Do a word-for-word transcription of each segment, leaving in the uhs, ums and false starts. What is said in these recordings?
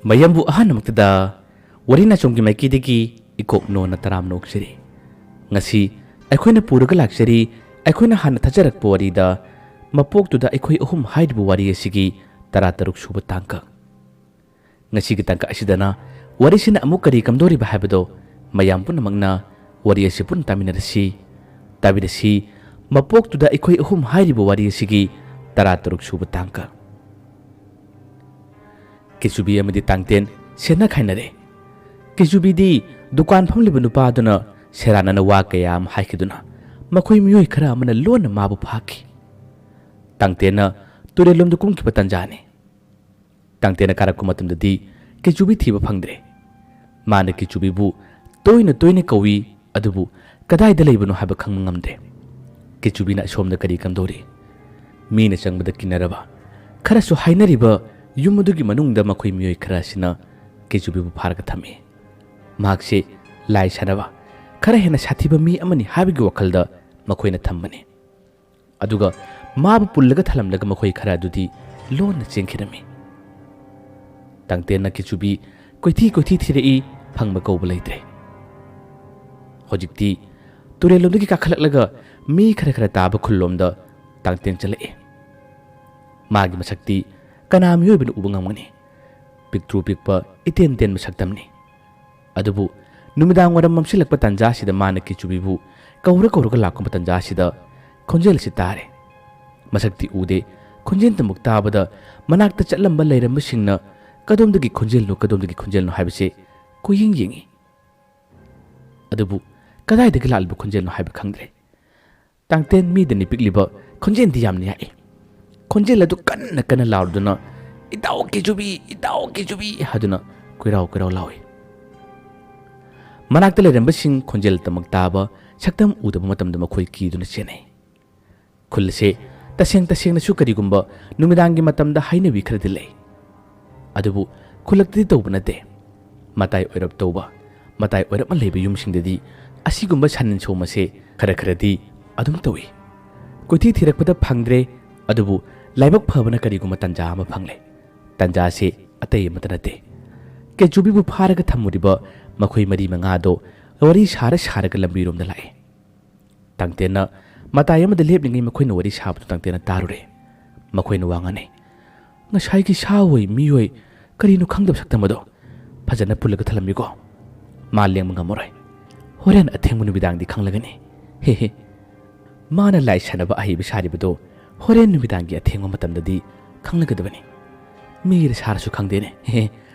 ꯃꯌꯥꯝꯕꯨ ꯑꯍꯥꯟꯕꯃꯛꯇꯗ ꯋꯥꯔꯤ ꯅꯥꯆꯣꯝꯒꯤ ꯃꯥꯏꯀꯩꯗꯒꯤ ꯏꯀꯣꯛ ꯅꯣꯟꯅ ꯇꯔꯥꯝꯅ ꯑꯣꯛꯆꯔꯤ꯫ ꯉꯁꯤ ꯑꯩꯈꯣꯏꯅ ꯄꯨꯔꯒ ꯂꯥꯛꯆꯔꯤ, ꯑꯩꯈꯣꯏꯅ ꯍꯥꯟꯅ ꯊꯥꯖꯔꯛꯄ ꯋꯥꯔꯤꯗ ꯃꯄꯣꯛꯇꯨꯗ ꯑꯩꯈꯣꯏ ꯑꯍꯨꯝ ꯍꯥꯏꯔꯤꯕ ꯋꯥꯔꯤ ꯑꯁꯤꯒꯤ ꯇꯔꯥꯇꯔꯨꯛ ꯁꯨꯕ ꯇꯥꯡꯀꯛ꯫ ꯉꯁꯤꯒꯤ ꯇꯥꯡꯀꯛ ꯑꯁꯤꯗꯅ ꯋꯥꯔꯤꯁꯤꯅ ꯑꯃꯨꯛ ꯀꯔꯤ ꯀꯝꯗꯧꯔꯤꯕ ꯍꯥꯏꯕꯗꯣ ꯃꯌꯥꯝ ꯄꯨꯝꯅꯃꯛꯅ ꯋꯥꯔꯤ ꯑꯁꯤ ꯄꯨꯟꯅ ꯇꯥꯃꯤꯟꯅꯔꯁꯤ꯫ ꯇꯥꯕꯤꯔꯁꯤ, ꯃꯄꯣꯛꯇꯨꯗ ꯑꯩꯈꯣꯏ ꯑꯍꯨꯝ ꯍꯥꯏꯔꯤꯕ ꯋꯥꯔꯤ ꯑꯁꯤꯒꯤ ꯇꯔꯥꯇꯔꯨꯛ ꯁꯨꯕ ꯇꯥꯡꯀꯛ꯫ ꯀꯦꯆꯨꯕꯤ ꯑꯃꯗꯤ ꯇꯥꯡꯇꯦꯟ ꯁꯦꯟꯅ ꯈꯥꯏꯅꯔꯦ꯫ ꯀꯦꯆꯨꯕꯤꯗꯤ ꯗꯨꯀꯥꯟ ꯐꯝꯂꯤꯕ ꯅꯨꯄꯥꯗꯨꯅ ꯁꯦꯔꯥꯟꯅꯅ ꯋꯥ ꯀꯌꯥ ꯑꯃ ꯍꯥꯏꯈꯤꯗꯨꯅ ꯃꯈꯣꯏ ꯃꯤꯑꯣꯏ ꯈꯔ ꯑꯃꯅ ꯂꯣꯟꯅ ꯃꯥꯕꯨ ꯐꯥꯈꯤ꯫ ꯇꯥꯡꯇꯦꯟꯅ ꯇꯨꯔꯦꯜꯂꯣꯝꯗ ꯀꯨꯝꯈꯤꯕ ꯇꯥꯟꯖꯥꯅꯤ꯫ ꯇꯥꯡꯇꯦꯟꯅ ꯀꯥꯔꯛꯄ ꯃꯇꯝꯗꯗꯤ ꯀꯦꯆꯨꯕꯤ ꯊꯤꯕ ꯐꯪꯗ꯭ꯔꯦ꯫ ꯃꯥꯅ ꯀꯦꯆꯨꯕꯤꯕꯨ ꯇꯣꯏꯅ ꯇꯣꯏꯅ ꯀꯧꯏ, ꯑꯗꯨꯕꯨ ꯀꯗꯥꯏꯗ ꯂꯩꯕꯅꯣ ꯍꯥꯏꯕ ꯈꯪꯕ ꯉꯝꯗ꯭ꯔꯦ꯫ ꯀꯦꯆꯨꯕꯤꯅ ꯑꯁꯣꯝꯗ ꯀꯔꯤ ꯀꯝꯗꯧꯔꯤ? ꯃꯤꯅ ꯆꯪꯕꯗ ꯀꯤꯅꯔꯕ, ꯈꯔꯁꯨ ꯍꯥꯏꯅꯔꯤꯕ ꯌꯨꯝ ꯑꯗꯨꯒꯤ ꯃꯅꯨꯡꯗ ꯃꯈꯣꯏ ꯃꯤꯑꯣꯏ ꯈꯔ ꯑꯁꯤꯅ ꯀꯦꯆꯨꯕꯤꯕꯨ ꯐꯥꯔꯒ ꯊꯝꯃꯤ꯫ ꯃꯍꯥꯛꯁꯦ ꯂꯥꯏ ꯁꯥꯟꯅꯕ, ꯈꯔ ꯍꯦꯟꯅ ꯁꯥꯊꯤꯕ ꯃꯤ ꯑꯃꯅꯤ ꯍꯥꯏꯕꯒꯤ ꯋꯥꯈꯜꯗ ꯃꯈꯣꯏꯅ ꯊꯝꯕꯅꯤ꯫ ꯑꯗꯨꯒ ꯃꯥꯕꯨ ꯄꯨꯜꯂꯒ ꯊꯜꯂꯝꯂꯒ ꯃꯈꯣꯏ ꯈꯔ ꯑꯗꯨꯗꯤ ꯂꯣꯟꯅ ꯆꯦꯟꯈꯤꯔꯝꯃꯤ꯫ ꯇꯥꯡꯇꯦꯟꯅ ꯀꯦꯆꯨꯕꯤ ꯀꯣꯏꯊꯤ ꯀꯣꯏꯊꯤ ꯊꯤꯔꯛꯏ, ꯐꯪꯕ ꯀꯧꯕ ꯂꯩꯇ꯭ꯔꯦ꯫ ꯍꯧꯖꯤꯛꯇꯤ ꯇꯨꯔꯦꯜꯂꯣꯝꯗꯒꯤ ꯀꯥꯈꯠꯂꯛꯂꯒ ꯃꯤ ꯈꯔ ꯈꯔ ꯇꯥꯕ ꯈꯨꯜꯂꯣꯝꯗ ꯇꯥꯡꯇꯦꯟ ꯆꯠꯂꯛꯏ꯫ ꯃꯥꯒꯤ ꯃꯁꯛꯇꯤ ꯀꯅꯥ ꯃꯤꯑꯣꯏꯕꯅ ꯎꯕ ꯉꯝꯒꯅꯤ? ꯄꯤꯛꯇ꯭ꯔꯨ ꯄꯤꯛꯄ ꯏꯇꯦꯟ ꯇꯦꯟꯕ ꯁꯛꯇꯝꯅꯤ꯫ ꯑꯗꯨꯕꯨ ꯅꯨꯃꯤꯗꯥꯡ ꯋꯥꯏꯔꯝ ꯃꯝꯁꯤꯜꯂꯛꯄ ꯇꯥꯟꯖꯥꯁꯤꯗ ꯃꯥꯅ ꯀꯦꯆꯨꯕꯤꯕꯨ ꯀꯧꯔ ꯀꯧꯔꯒ ꯂꯥꯛꯄ ꯇꯥꯟꯖꯥꯁꯤꯗ ꯈꯣꯟꯖꯦꯜ ꯑꯁꯤ ꯇꯥꯔꯦ꯫ ꯃꯁꯛꯇꯤ ꯎꯗꯦ, ꯈꯣꯟꯖꯦꯜꯇꯃꯛ ꯇꯥꯕꯗ ꯃꯅꯥꯛꯇ ꯆꯠꯂꯝꯕ ꯂꯩꯔꯝꯕꯁꯤꯡꯅ ꯀꯗꯣꯝꯗꯒꯤ ꯈꯣꯟꯖꯦꯜꯅꯣ, ꯀꯗꯣꯝꯗꯒꯤ ꯈꯣꯟꯖꯦꯜꯅꯣ ꯍꯥꯏꯕꯁꯦ ꯀꯣꯏꯌꯦꯡ ꯌꯦꯡꯉꯤ꯫ ꯑꯗꯨꯕꯨ ꯀꯗꯥꯏꯗꯒꯤ ꯂꯥꯛꯂꯤꯕ ꯈꯣꯟꯖꯦꯜꯅꯣ ꯍꯥꯏꯕ ꯈꯪꯗ꯭ꯔꯦ꯫ ꯇꯥꯡꯇꯦꯟ ꯃꯤꯗꯅꯤ ꯄꯤꯛꯂꯤꯕ ꯈꯣꯟꯖꯦꯜꯗꯤ ꯌꯥꯝꯅ ꯌꯥꯛꯏ꯫ ꯈꯣꯟꯖꯦꯜ ꯑꯗꯨ ꯀꯟꯅ ꯀꯟꯅ ꯂꯥꯎꯔꯗꯨꯅ, "ꯏꯇꯥꯎ ꯀꯦꯆꯨꯕꯤ, ꯏꯇꯥꯎ ꯀꯦꯆꯨꯕꯤ" ꯍꯥꯏꯗꯨꯅ ꯀꯣꯏꯔꯥꯎ ꯀꯣꯏꯔꯥꯎ ꯂꯥꯎꯏ꯫ ꯃꯅꯥꯛꯇ ꯂꯩꯔꯝꯕꯁꯤꯡ ꯈꯣꯟꯖꯦꯜ ꯇꯃꯛ ꯇꯥꯕ, ꯁꯛꯇꯝ ꯎꯗꯕ ꯃꯇꯝꯗ ꯃꯈꯣꯏ ꯀꯤꯗꯨꯅ ꯆꯦꯟꯅꯩ꯫ ꯈꯨꯜ ꯑꯁꯤ ꯇꯁꯦꯡ ꯇꯁꯦꯡꯅꯁꯨ ꯀꯔꯤꯒꯨꯝꯕ ꯅꯨꯃꯤꯗꯥꯡꯒꯤ ꯃꯇꯝꯗ ꯍꯥꯏꯅꯕꯤ ꯈꯔꯗꯤ ꯂꯩ꯫ ꯑꯗꯨꯕꯨ ꯈꯨꯜꯂꯛꯇꯗꯤ ꯇꯧꯕ ꯅꯠꯇꯦ꯫ ꯃꯇꯥꯏ ꯑꯣꯏꯔꯞ ꯇꯧꯕ, ꯃꯇꯥꯏ ꯑꯣꯏꯔꯞꯅ ꯂꯩꯕ ꯌꯨꯝꯁꯤꯡꯗꯗꯤ ꯑꯁꯤꯒꯨꯝꯕ ꯁꯟ ꯁꯣꯝ ꯑꯁꯦ ꯈꯔ ꯈꯔꯗꯤ ꯑꯗꯨꯝ ꯇꯧꯏ꯫ ꯀꯣꯏꯊꯤ ꯊꯤꯔꯛꯄꯗ ꯐꯪꯗ꯭ꯔꯦ, ꯑꯗꯨꯕꯨ ꯂꯥꯏꯕꯛ ꯐꯕꯅ ꯀꯔꯤꯒꯨꯝꯕ ꯇꯥꯟꯖꯥ ꯑꯃ ꯐꯪꯂꯦ꯫ ꯇꯥꯟꯖꯥ ꯑꯁꯤ ꯑꯇꯩ ꯑꯃꯠꯇ ꯅꯠꯇꯦ꯫ ꯀꯦꯆꯨꯕꯤꯕꯨ ꯐꯥꯔꯒ ꯊꯝꯃꯨꯔꯤꯕ ꯃꯈꯣꯏ ꯃꯔꯤ ꯃꯉꯥꯗꯣ ꯋꯥꯔꯤ ꯁꯥꯔ ꯁꯥꯔꯒ ꯂꯝꯕꯤꯔꯣꯝꯗ ꯂꯥꯛꯑꯦ꯫ ꯇꯥꯡꯇꯦꯟꯅ ꯃꯇꯥꯏ ꯑꯃꯗ ꯂꯦꯞꯂꯤꯉꯩ ꯃꯈꯣꯏꯅ ꯋꯥꯔꯤ ꯁꯥꯕꯗꯨ ꯇꯥꯡꯇꯦꯟꯅ ꯇꯥꯔꯨꯔꯦ꯫ ꯃꯈꯣꯏꯅ ꯋꯥ ꯉꯥꯡꯅꯩ꯫ "ꯉꯁꯥꯏꯒꯤ ꯁꯥ ꯑꯣꯏ ꯃꯤ ꯑꯣꯏ ꯀꯔꯤꯅꯣ ꯈꯪꯗꯕ ꯁꯛꯇꯝ ꯑꯗꯣ ꯐꯖꯅ ꯄꯨꯜꯂꯒ ꯊꯜꯂꯝꯃꯤꯀꯣ꯫ ꯃꯥ ꯂꯦꯡꯕ ꯉꯝꯃꯔꯣꯏ꯫ ꯍꯣꯔꯦꯟ ꯑꯊꯦꯡꯕ ꯅꯨꯃꯤꯗꯥꯡꯗꯤ ꯈꯪꯂꯒꯅꯤ꯫ ꯍꯦ ꯍꯦ꯫ ꯃꯥꯅ ꯂꯥꯏ ꯁꯥꯟꯅꯕ ꯑꯍꯩꯕ ꯁꯥꯔꯤꯕꯗꯣ ꯍꯣꯔꯦꯟ ꯅꯨꯃꯤꯗꯥꯡꯒꯤ ꯑꯊꯦꯡꯕ ꯃꯇꯝꯗꯗꯤ ꯈꯪꯂꯒꯗꯕꯅꯤ꯫ ꯃꯤꯔ ꯁꯥꯔꯁꯨ ꯈꯪꯗꯦꯅꯦ꯫ ꯍꯦ ꯍꯦ꯫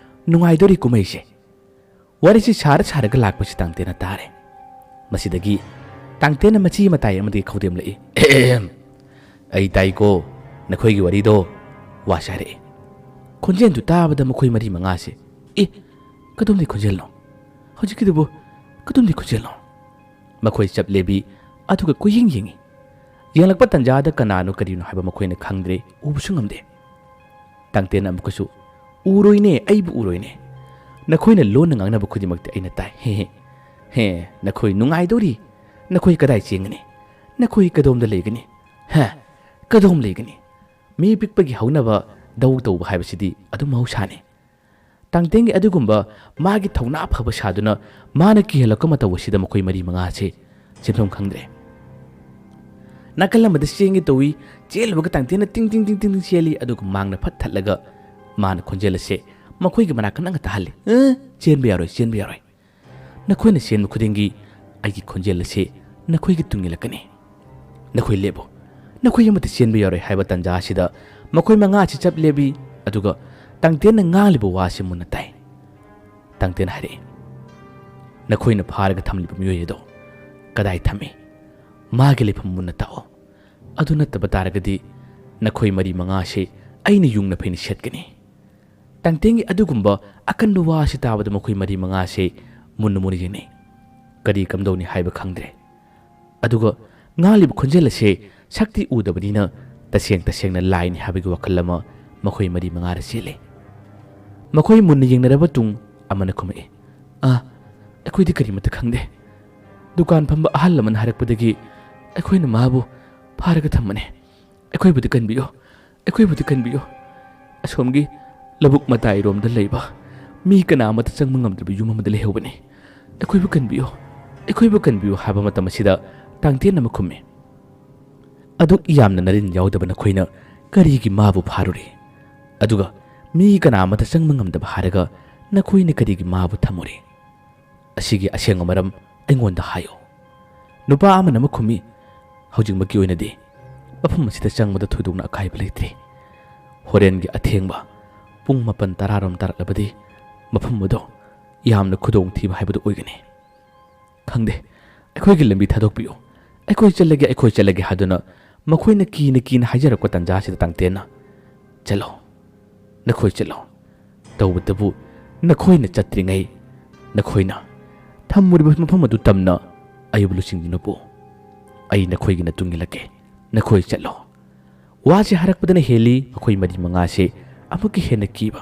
ꯅꯨꯡꯉꯥꯏꯗꯣꯔꯤ ꯀꯨꯝꯍꯩꯁꯦ꯫" ꯋꯥꯔꯤꯁꯤ ꯁꯥꯔ ꯁꯥꯔꯒ ꯂꯥꯛꯄꯁꯤ ꯇꯥꯡꯇꯦꯟꯅ ꯇꯥꯔꯦ꯫ ꯃꯁꯤꯗꯒꯤ ꯇꯥꯡꯇꯦꯟꯅ ꯃꯆꯤ ꯃꯇꯥꯏ ꯑꯃꯗꯒꯤ ꯈꯧꯗꯦꯝꯂꯛꯏ꯫ "ꯑꯍꯦꯝ꯫ ꯑꯩ ꯇꯥꯏꯀꯣ, ꯅꯈꯣꯏꯒꯤ ꯋꯥꯔꯤꯗꯣ", ꯋꯥꯁꯤ ꯍꯥꯏꯔꯛꯏ꯫ ꯈꯣꯟꯖꯦꯜꯗꯨ ꯇꯥꯕꯗ ꯃꯈꯣꯏ ꯃꯔꯤ ꯃꯉꯥꯁꯦ, "ꯑꯦ, ꯀꯗꯣꯝꯗꯤ ꯈꯣꯟꯖꯦꯜꯅꯣ? ꯍꯧꯖꯤꯛꯀꯤꯗꯨꯕꯨ ꯀꯗꯣꯝꯗꯤ ꯈꯣꯟꯖꯦꯜꯅꯣ?" ꯃꯈꯣꯏ ꯆꯞ ꯂꯦꯞꯄꯤ, ꯑꯗꯨꯒ ꯀꯣꯏꯌꯦꯡ ꯌꯦꯡꯉꯤ꯫ ꯌꯦꯡꯂꯛꯄ ꯇꯟꯖꯥꯗ ꯀꯅꯥꯅꯣ ꯀꯔꯤꯅꯣ ꯍꯥꯏꯕ ꯃꯈꯣꯏꯅ ꯈꯪꯗ꯭ꯔꯦ, ꯎꯕꯁꯨ ꯉꯝꯗꯦ꯫ ꯇꯥꯡꯇꯦꯟꯅ ꯑꯃꯨꯛꯀꯁꯨ, "ꯎꯔꯣꯏꯅꯦ, ꯑꯩꯕꯨ ꯎꯔꯣꯏꯅꯦ꯫ ꯅꯈꯣꯏꯅ ꯂꯣꯟꯅ ꯉꯥꯡꯅꯕ ꯈꯨꯗꯤꯡꯃꯛꯇꯤ ꯑꯩꯅ ꯇꯥꯏ꯫ ꯍꯦ ꯍꯦ꯫ ꯍꯦ, ꯅꯈꯣꯏ ꯅꯨꯡꯉꯥꯏꯗꯧꯔꯤ꯫ ꯅꯈꯣꯏ ꯀꯗꯥꯏ ꯆꯦꯟꯒꯅꯤ? ꯅꯈꯣꯏ ꯀꯗꯣꯝꯗ ꯂꯩꯒꯅꯤ? ꯍꯥ? ꯀꯗꯣꯝ ꯂꯩꯒꯅꯤ? ꯃꯤ ꯄꯤꯛꯄꯒꯤ ꯍꯧꯅꯕ ꯗꯧ ꯇꯧꯕ ꯍꯥꯏꯕꯁꯤꯗꯤ ꯑꯗꯨꯝ ꯃꯍꯧꯁꯥꯅꯤ꯫" ꯇꯥꯡꯇꯦꯟꯒꯤ ꯑꯗꯨꯒꯨꯝꯕ ꯃꯥꯒꯤ ꯊꯧꯅꯥ ꯐꯕ ꯁꯥꯗꯨꯅ ꯃꯥꯅ ꯀꯤꯍꯜꯂꯛꯄ ꯃꯇꯧ ꯑꯁꯤꯗ ꯃꯈꯣꯏ ꯃꯔꯤ ꯃꯉꯥ ꯑꯁꯤ ꯁꯦꯟꯐꯝ ꯈꯪꯗ꯭ꯔꯦ꯫ ꯅꯥꯀꯜ ꯑꯃꯗ ꯆꯦꯟꯒꯦ ꯇꯧꯏ, ꯆꯦꯜꯂꯨꯕꯒ ꯇꯥꯡꯇꯦꯟꯅ ꯇꯤꯡ ꯇꯤꯡ ꯇꯤꯡ ꯇꯤꯡ ꯇꯤꯡ ꯆꯦꯜꯂꯤ, ꯑꯗꯨꯒ ꯃꯥꯡꯅ ꯐꯠ ꯊꯠꯂꯒ ꯃꯥꯅ ꯈꯣꯟꯖꯦꯜ ꯑꯁꯦ ꯃꯈꯣꯏꯒꯤ ꯃꯅꯥꯛꯇ ꯅꯪꯒ ꯇꯥꯍꯜꯂꯤ꯫ "ꯑ, ꯆꯦꯟꯕ ꯌꯥꯔꯣꯏ, ꯆꯦꯟꯕ ꯌꯥꯔꯣꯏ꯫ ꯅꯈꯣꯏꯅ ꯆꯦꯟꯕ ꯈꯨꯗꯤꯡꯒꯤ ꯑꯩꯒꯤ ꯈꯣꯟꯖꯦꯜ ꯑꯁꯤ ꯅꯈꯣꯏꯒꯤ ꯇꯨꯡ ꯏꯜꯂꯛꯀꯅꯤ꯫ ꯅꯈꯣꯏ ꯂꯦꯞꯄꯨ, ꯅꯈꯣꯏ ꯑꯃꯠꯇ ꯆꯦꯟꯕ ꯌꯥꯔꯣꯏ" ꯍꯥꯏꯕ ꯇꯥꯟꯖꯥ ꯑꯁꯤꯗ ꯃꯈꯣꯏ ꯃꯉꯥ ꯑꯁꯤ ꯆꯞ ꯂꯦꯞꯄꯤ, ꯑꯗꯨꯒ ꯇꯥꯡꯇꯦꯟꯅ ꯉꯥꯡꯂꯤꯕ ꯋꯥ ꯑꯁꯤ ꯃꯨꯟꯅ ꯇꯥꯏ꯫ ꯇꯥꯡꯇꯦꯟ ꯍꯥꯏꯔꯛꯏ, "ꯅꯈꯣꯏꯅ ꯐꯥꯔꯒ ꯊꯝꯂꯤꯕ ꯃꯤꯑꯣꯏ ꯑꯗꯣ ꯀꯗꯥꯏ ꯊꯝꯃꯤ? ꯃꯥꯒꯤ ꯂꯩꯐꯝ ꯃꯨꯟꯅ ꯇꯥꯛꯑꯣ꯫ ꯑꯗꯨ ꯅꯠꯇꯕ ꯇꯥꯔꯒꯗꯤ ꯅꯈꯣꯏ ꯃꯔꯤ ꯃꯉꯥꯁꯤ ꯑꯩꯅ ꯌꯨꯡꯅ ꯐꯩꯅ ꯁꯦꯠꯀꯅꯤ꯫" ꯇꯥꯡꯇꯦꯟꯒꯤ ꯑꯗꯨꯒꯨꯝꯕ ꯑꯀꯟꯕ ꯋꯥ ꯑꯁꯤ ꯇꯥꯕꯗ ꯃꯈꯣꯏ ꯃꯔꯤ ꯃꯉꯥꯁꯤ ꯃꯨꯟꯅ ꯃꯨꯟꯅ ꯌꯦꯡꯅꯩ꯫ ꯀꯔꯤ ꯀꯝꯗꯧꯅꯤ ꯍꯥꯏꯕ ꯈꯪꯗ꯭ꯔꯦ꯫ ꯑꯗꯨꯒ ꯉꯥꯡꯂꯤꯕ ꯈꯣꯟꯖꯦꯜ ꯑꯁꯦ ꯁꯛꯇꯤ ꯎꯗꯕꯅꯤꯅ ꯇꯁꯦꯡ ꯇꯁꯦꯡꯅ ꯂꯥꯏꯅꯤ ꯍꯥꯏꯕꯒꯤ ꯋꯥꯈꯜ ꯑꯃ ꯃꯈꯣꯏ ꯃꯔꯤ ꯃꯉꯥꯗ ꯆꯦꯜꯂꯤ꯫ ꯃꯈꯣꯏ ꯃꯨꯟꯅ ꯌꯦꯡꯅꯔꯕ ꯇꯨꯡ ꯑꯃꯅ ꯈꯨꯝꯃꯛꯏ, "ꯑꯥ, ꯑꯩꯈꯣꯏꯗꯤ ꯀꯔꯤꯃꯠꯇ ꯈꯪꯗꯦ꯫ ꯗꯨꯀꯥꯟ ꯐꯝꯕ ꯑꯍꯜ ꯑꯃꯅ ꯍꯥꯏꯔꯛꯄꯗꯒꯤ ꯑꯩꯈꯣꯏꯅ ꯃꯥꯕꯨ ꯐꯥꯔꯒ ꯊꯝꯕꯅꯦ꯫ ꯑꯩꯈꯣꯏꯕꯨꯗꯤ ꯀꯟꯕꯤꯌꯨ, ꯑꯩꯈꯣꯏꯕꯨꯗꯤ ꯀꯟꯕꯤꯌꯨ꯫ ꯑꯁꯣꯝꯒꯤ ꯂꯧꯕꯨꯛ ꯃꯇꯥꯏꯔꯣꯝꯗ ꯂꯩꯕ ꯃꯤ ꯀꯅꯥ ꯑꯃꯠꯇ ꯆꯪꯕ ꯉꯝꯗ꯭ꯔꯕ ꯌꯨꯝ ꯑꯃꯗ ꯂꯩꯍꯧꯕꯅꯤ꯫ ꯑꯩꯈꯣꯏꯕꯨ ꯀꯟꯕꯤꯌꯨ, ꯑꯩꯈꯣꯏꯕꯨ ꯀꯟꯕꯤꯌꯨ" ꯍꯥꯏꯕ ꯃꯇꯝ ꯑꯁꯤꯗ ꯇꯥꯡꯇꯦꯟ ꯑꯃ ꯈꯨꯝꯃꯤ, "ꯑꯗꯨꯛ ꯌꯥꯝꯅ ꯅꯔꯤꯟ ꯌꯥꯎꯗꯕ ꯅꯈꯣꯏꯅ ꯀꯔꯤꯒꯤ ꯃꯥꯕꯨ ꯐꯥꯔꯨꯔꯤ? ꯑꯗꯨꯒ ꯃꯤ ꯀꯅꯥ ꯑꯃꯠꯇ ꯆꯪꯕ ꯉꯝꯗꯕ ꯍꯥꯏꯔꯒ ꯅꯈꯣꯏꯅ ꯀꯔꯤꯒꯤ ꯃꯥꯕꯨ ꯊꯝꯃꯨꯔꯤ? ꯑꯁꯤꯒꯤ ꯑꯁꯦꯡꯕ ꯃꯔꯝ ꯑꯩꯉꯣꯟꯗ ꯍꯥꯏꯌꯨ꯫" ꯅꯨꯄꯥ ꯑꯃꯅ ꯑꯃꯨꯛ ꯈꯨꯝꯃꯤ, "ꯍꯧꯖꯤꯛꯃꯛꯀꯤ ꯑꯣꯏꯅꯗꯤ ꯃꯐꯝ ꯑꯁꯤꯗ ꯆꯪꯕꯗ ꯊꯣꯏꯗꯣꯛꯅ ꯑꯀꯥꯏꯕ ꯂꯩꯇ꯭ꯔꯤ꯫ ꯍꯣꯔꯦꯟꯒꯤ ꯑꯊꯦꯡꯕ ꯄꯨꯡ ꯃꯥꯄꯟ ꯇꯔꯥꯔꯣꯝ ꯇꯥꯔꯛꯂꯕꯗꯤ ꯃꯐꯝ ꯑꯗꯣ ꯌꯥꯝꯅ ꯈꯨꯗꯣꯡꯊꯤꯕ ꯍꯥꯏꯕꯗꯨ ꯑꯣꯏꯒꯅꯤ꯫ ꯈꯪꯗꯦ, ꯑꯩꯈꯣꯏꯒꯤ ꯂꯝꯕꯤ ꯊꯥꯗꯣꯛꯄꯤꯌꯨ, ꯑꯩꯈꯣꯏ ꯆꯠꯂꯒꯦ, ꯑꯩꯈꯣꯏ ꯆꯠꯂꯒꯦ" ꯍꯥꯏꯗꯨꯅ ꯃꯈꯣꯏꯅ ꯀꯤꯅ ꯀꯤꯅ ꯍꯥꯏꯖꯔꯛꯄ ꯇꯥꯟꯖꯥꯁꯤꯗ ꯇꯥꯡꯇꯦꯟꯅ, "ꯆꯠꯂꯣ, ꯅꯈꯣꯏ ꯆꯠꯂꯣ꯫ ꯇꯧꯕꯇꯕꯨ ꯅꯈꯣꯏꯅ ꯆꯠꯇ꯭ꯔꯤꯉꯩ ꯅꯈꯣꯏꯅ ꯊꯝꯃꯨꯔꯤꯕ ꯃꯐꯝ ꯑꯗꯨ ꯇꯝꯅ ꯑꯩꯕꯨ ꯂꯨꯆꯤꯡꯗꯨꯅ ꯄꯨ꯫ ꯑꯩ ꯅꯈꯣꯏꯒꯤ ꯃꯇꯨꯡ ꯏꯜꯂꯛꯀꯦ꯫ ꯅꯈꯣꯏ ꯆꯠꯂꯣ꯫" ꯋꯥꯁꯦ ꯍꯥꯏꯔꯛꯄꯗꯅ ꯍꯦꯜꯂꯤ ꯃꯈꯣꯏ ꯃꯔꯤ ꯃꯉꯥꯁꯦ ꯑꯃꯨꯛꯀ ꯍꯦꯟꯅ ꯀꯤꯕ꯫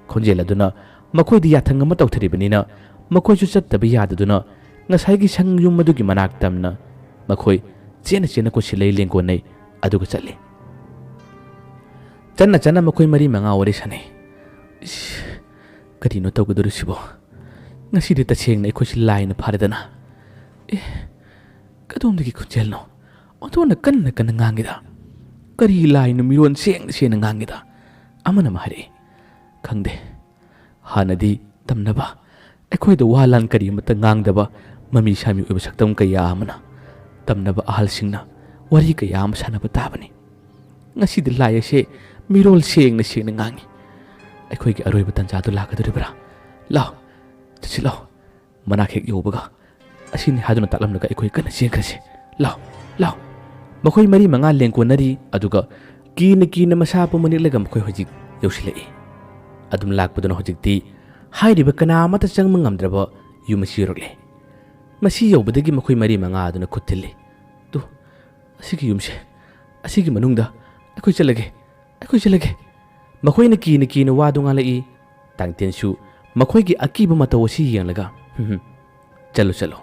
ꯈꯣꯟꯖꯦꯜ ꯑꯗꯨꯅ ꯃꯈꯣꯏꯗ ꯌꯥꯊꯪ ꯑꯃ ꯇꯧꯊꯔꯤꯕꯅꯤꯅ ꯃꯈꯣꯏꯁꯨ ꯆꯠꯇꯕ ꯌꯥꯗꯗꯨꯅ ꯉꯁꯥꯏꯒꯤ ꯁꯪ ꯌꯨꯝ ꯑꯗꯨꯒꯤ ꯃꯅꯥꯛ ꯇꯝꯅ ꯃꯈꯣꯏ ꯆꯦꯟꯅ ꯆꯦꯟꯅ ꯀꯣꯏꯁꯤꯜꯂꯩ ꯂꯦꯡꯒꯣꯟꯅꯩ, ꯑꯗꯨꯒ ꯆꯠꯂꯤ꯫ ꯆꯠꯅ ꯆꯠꯅ ꯃꯈꯣꯏ ꯃꯔꯤ ꯃꯉꯥ ꯋꯥꯔꯤ ꯁꯥꯟꯅꯩ꯫ "ꯏꯁ, ꯀꯔꯤꯅꯣ ꯇꯧꯒꯗꯧꯔꯤꯁꯤꯕꯣ? ꯉꯁꯤꯗꯤ ꯇꯁꯦꯡꯅ ꯑꯩꯈꯣꯏꯁꯤ ꯂꯥꯏꯅ ꯐꯥꯔꯦꯗꯅ꯫ ꯑꯦ, ꯀꯗꯣꯝꯗꯒꯤ ꯈꯣꯟꯖꯦꯜꯅꯣ? ꯑꯣꯟꯊꯣꯛꯅ ꯀꯟꯅ ꯀꯟꯅ ꯉꯥꯡꯉꯤꯗ꯫ ꯀꯔꯤ ꯂꯥꯏꯅꯣ ꯃꯤꯔꯣꯟ ꯁꯦꯡꯅ ꯁꯦꯡꯅ ꯉꯥꯡꯉꯤꯗ?" ꯑꯃꯅ ꯑꯃ ꯍꯥꯏꯔꯛꯏ꯫ "ꯈꯪꯗꯦ꯫ ꯍꯥꯟꯅꯗꯤ ꯇꯝꯅꯕ ꯑꯩꯈꯣꯏꯗ ꯋꯥ ꯂꯥꯟ ꯀꯔꯤ ꯑꯃꯠꯇ ꯉꯥꯡꯗꯕ ꯃꯃꯤ ꯁꯥꯃꯤ ꯑꯣꯏꯕ ꯁꯛꯇꯝ ꯀꯌꯥ ꯑꯃꯅ ꯇꯝꯅꯕ ꯑꯍꯜꯁꯤꯡꯅ ꯋꯥꯔꯤ ꯀꯌꯥ ꯑꯃ ꯁꯥꯟꯅꯕ ꯇꯥꯕꯅꯤ꯫ ꯉꯁꯤꯗꯤ ꯂꯥꯏ ꯑꯁꯦ ꯃꯤꯔꯣꯜ ꯁꯦꯡꯅ ꯁꯦꯡꯅ ꯉꯥꯡꯉꯤ꯫ ꯑꯩꯈꯣꯏꯒꯤ ꯑꯔꯣꯏꯕ ꯇꯟꯖꯥꯗꯨ ꯂꯥꯛꯀꯗꯧꯔꯤꯕ꯭ꯔꯥ? ꯂꯥꯎ, ꯆꯠꯁꯤ ꯂꯥꯎ꯫" ꯃꯅꯥꯛ ꯍꯦꯛ ꯌꯧꯕꯒ, "ꯑꯁꯤꯅꯤ" ꯍꯥꯏꯗꯨꯅ ꯇꯥꯛꯂꯝꯂꯒ ꯑꯩꯈꯣꯏ ꯀꯟꯅ ꯆꯦꯟꯈ꯭ꯔꯁꯤ꯫ "ꯂꯥꯎ, ꯂꯥꯎ꯫" ꯃꯈꯣꯏ ꯃꯔꯤ ꯃꯉꯥ ꯂꯦꯡꯀꯣꯟꯅꯔꯤ, ꯑꯗꯨꯒ ꯀꯤꯅ ꯀꯤꯅ ꯃꯁꯥ ꯄꯨꯝꯕ ꯅꯤꯛꯂꯒ ꯃꯈꯣꯏ ꯍꯧꯖꯤꯛ ꯌꯧꯁꯤꯜꯂꯛꯏ꯫ ꯑꯗꯨꯝ ꯂꯥꯛꯄꯗꯨꯅ ꯍꯧꯖꯤꯛꯇꯤ ꯍꯥꯏꯔꯤꯕ ꯀꯅꯥ ꯑꯃꯠꯇ ꯆꯪꯕ ꯉꯝꯗ꯭ꯔꯕ ꯌꯨꯝ ꯑꯁꯤ ꯌꯧꯔꯛꯂꯦ꯫ ꯃꯁꯤ ꯌꯧꯕꯗꯒꯤ ꯃꯈꯣꯏ ꯃꯔꯤ ꯃꯉꯥ ꯑꯗꯨꯅ ꯈꯨꯠ ꯊꯤꯜꯂꯤ꯫ "ꯇꯨ, ꯑꯁꯤꯒꯤ ꯌꯨꯝꯁꯦ, ꯑꯁꯤꯒꯤ ꯃꯅꯨꯡꯗ ꯑꯩꯈꯣꯏ ꯆꯠꯂꯒꯦ, ꯑꯩꯈꯣꯏ ꯆꯠꯂꯒꯦ꯫" ꯃꯈꯣꯏꯅ ꯀꯤꯅ ꯀꯤꯅ ꯋꯥꯗꯨ ꯉꯥꯡꯂꯛꯏ꯫ ꯇꯥꯡꯇꯦꯟꯁꯨ ꯃꯈꯣꯏꯒꯤ ꯑꯀꯤꯕ ꯃꯇꯧ ꯑꯁꯤ ꯌꯦꯡꯂꯒ, "ꯍꯨꯝ ꯍꯨꯝ, ꯆꯠꯂꯨ ꯆꯠꯂꯨ,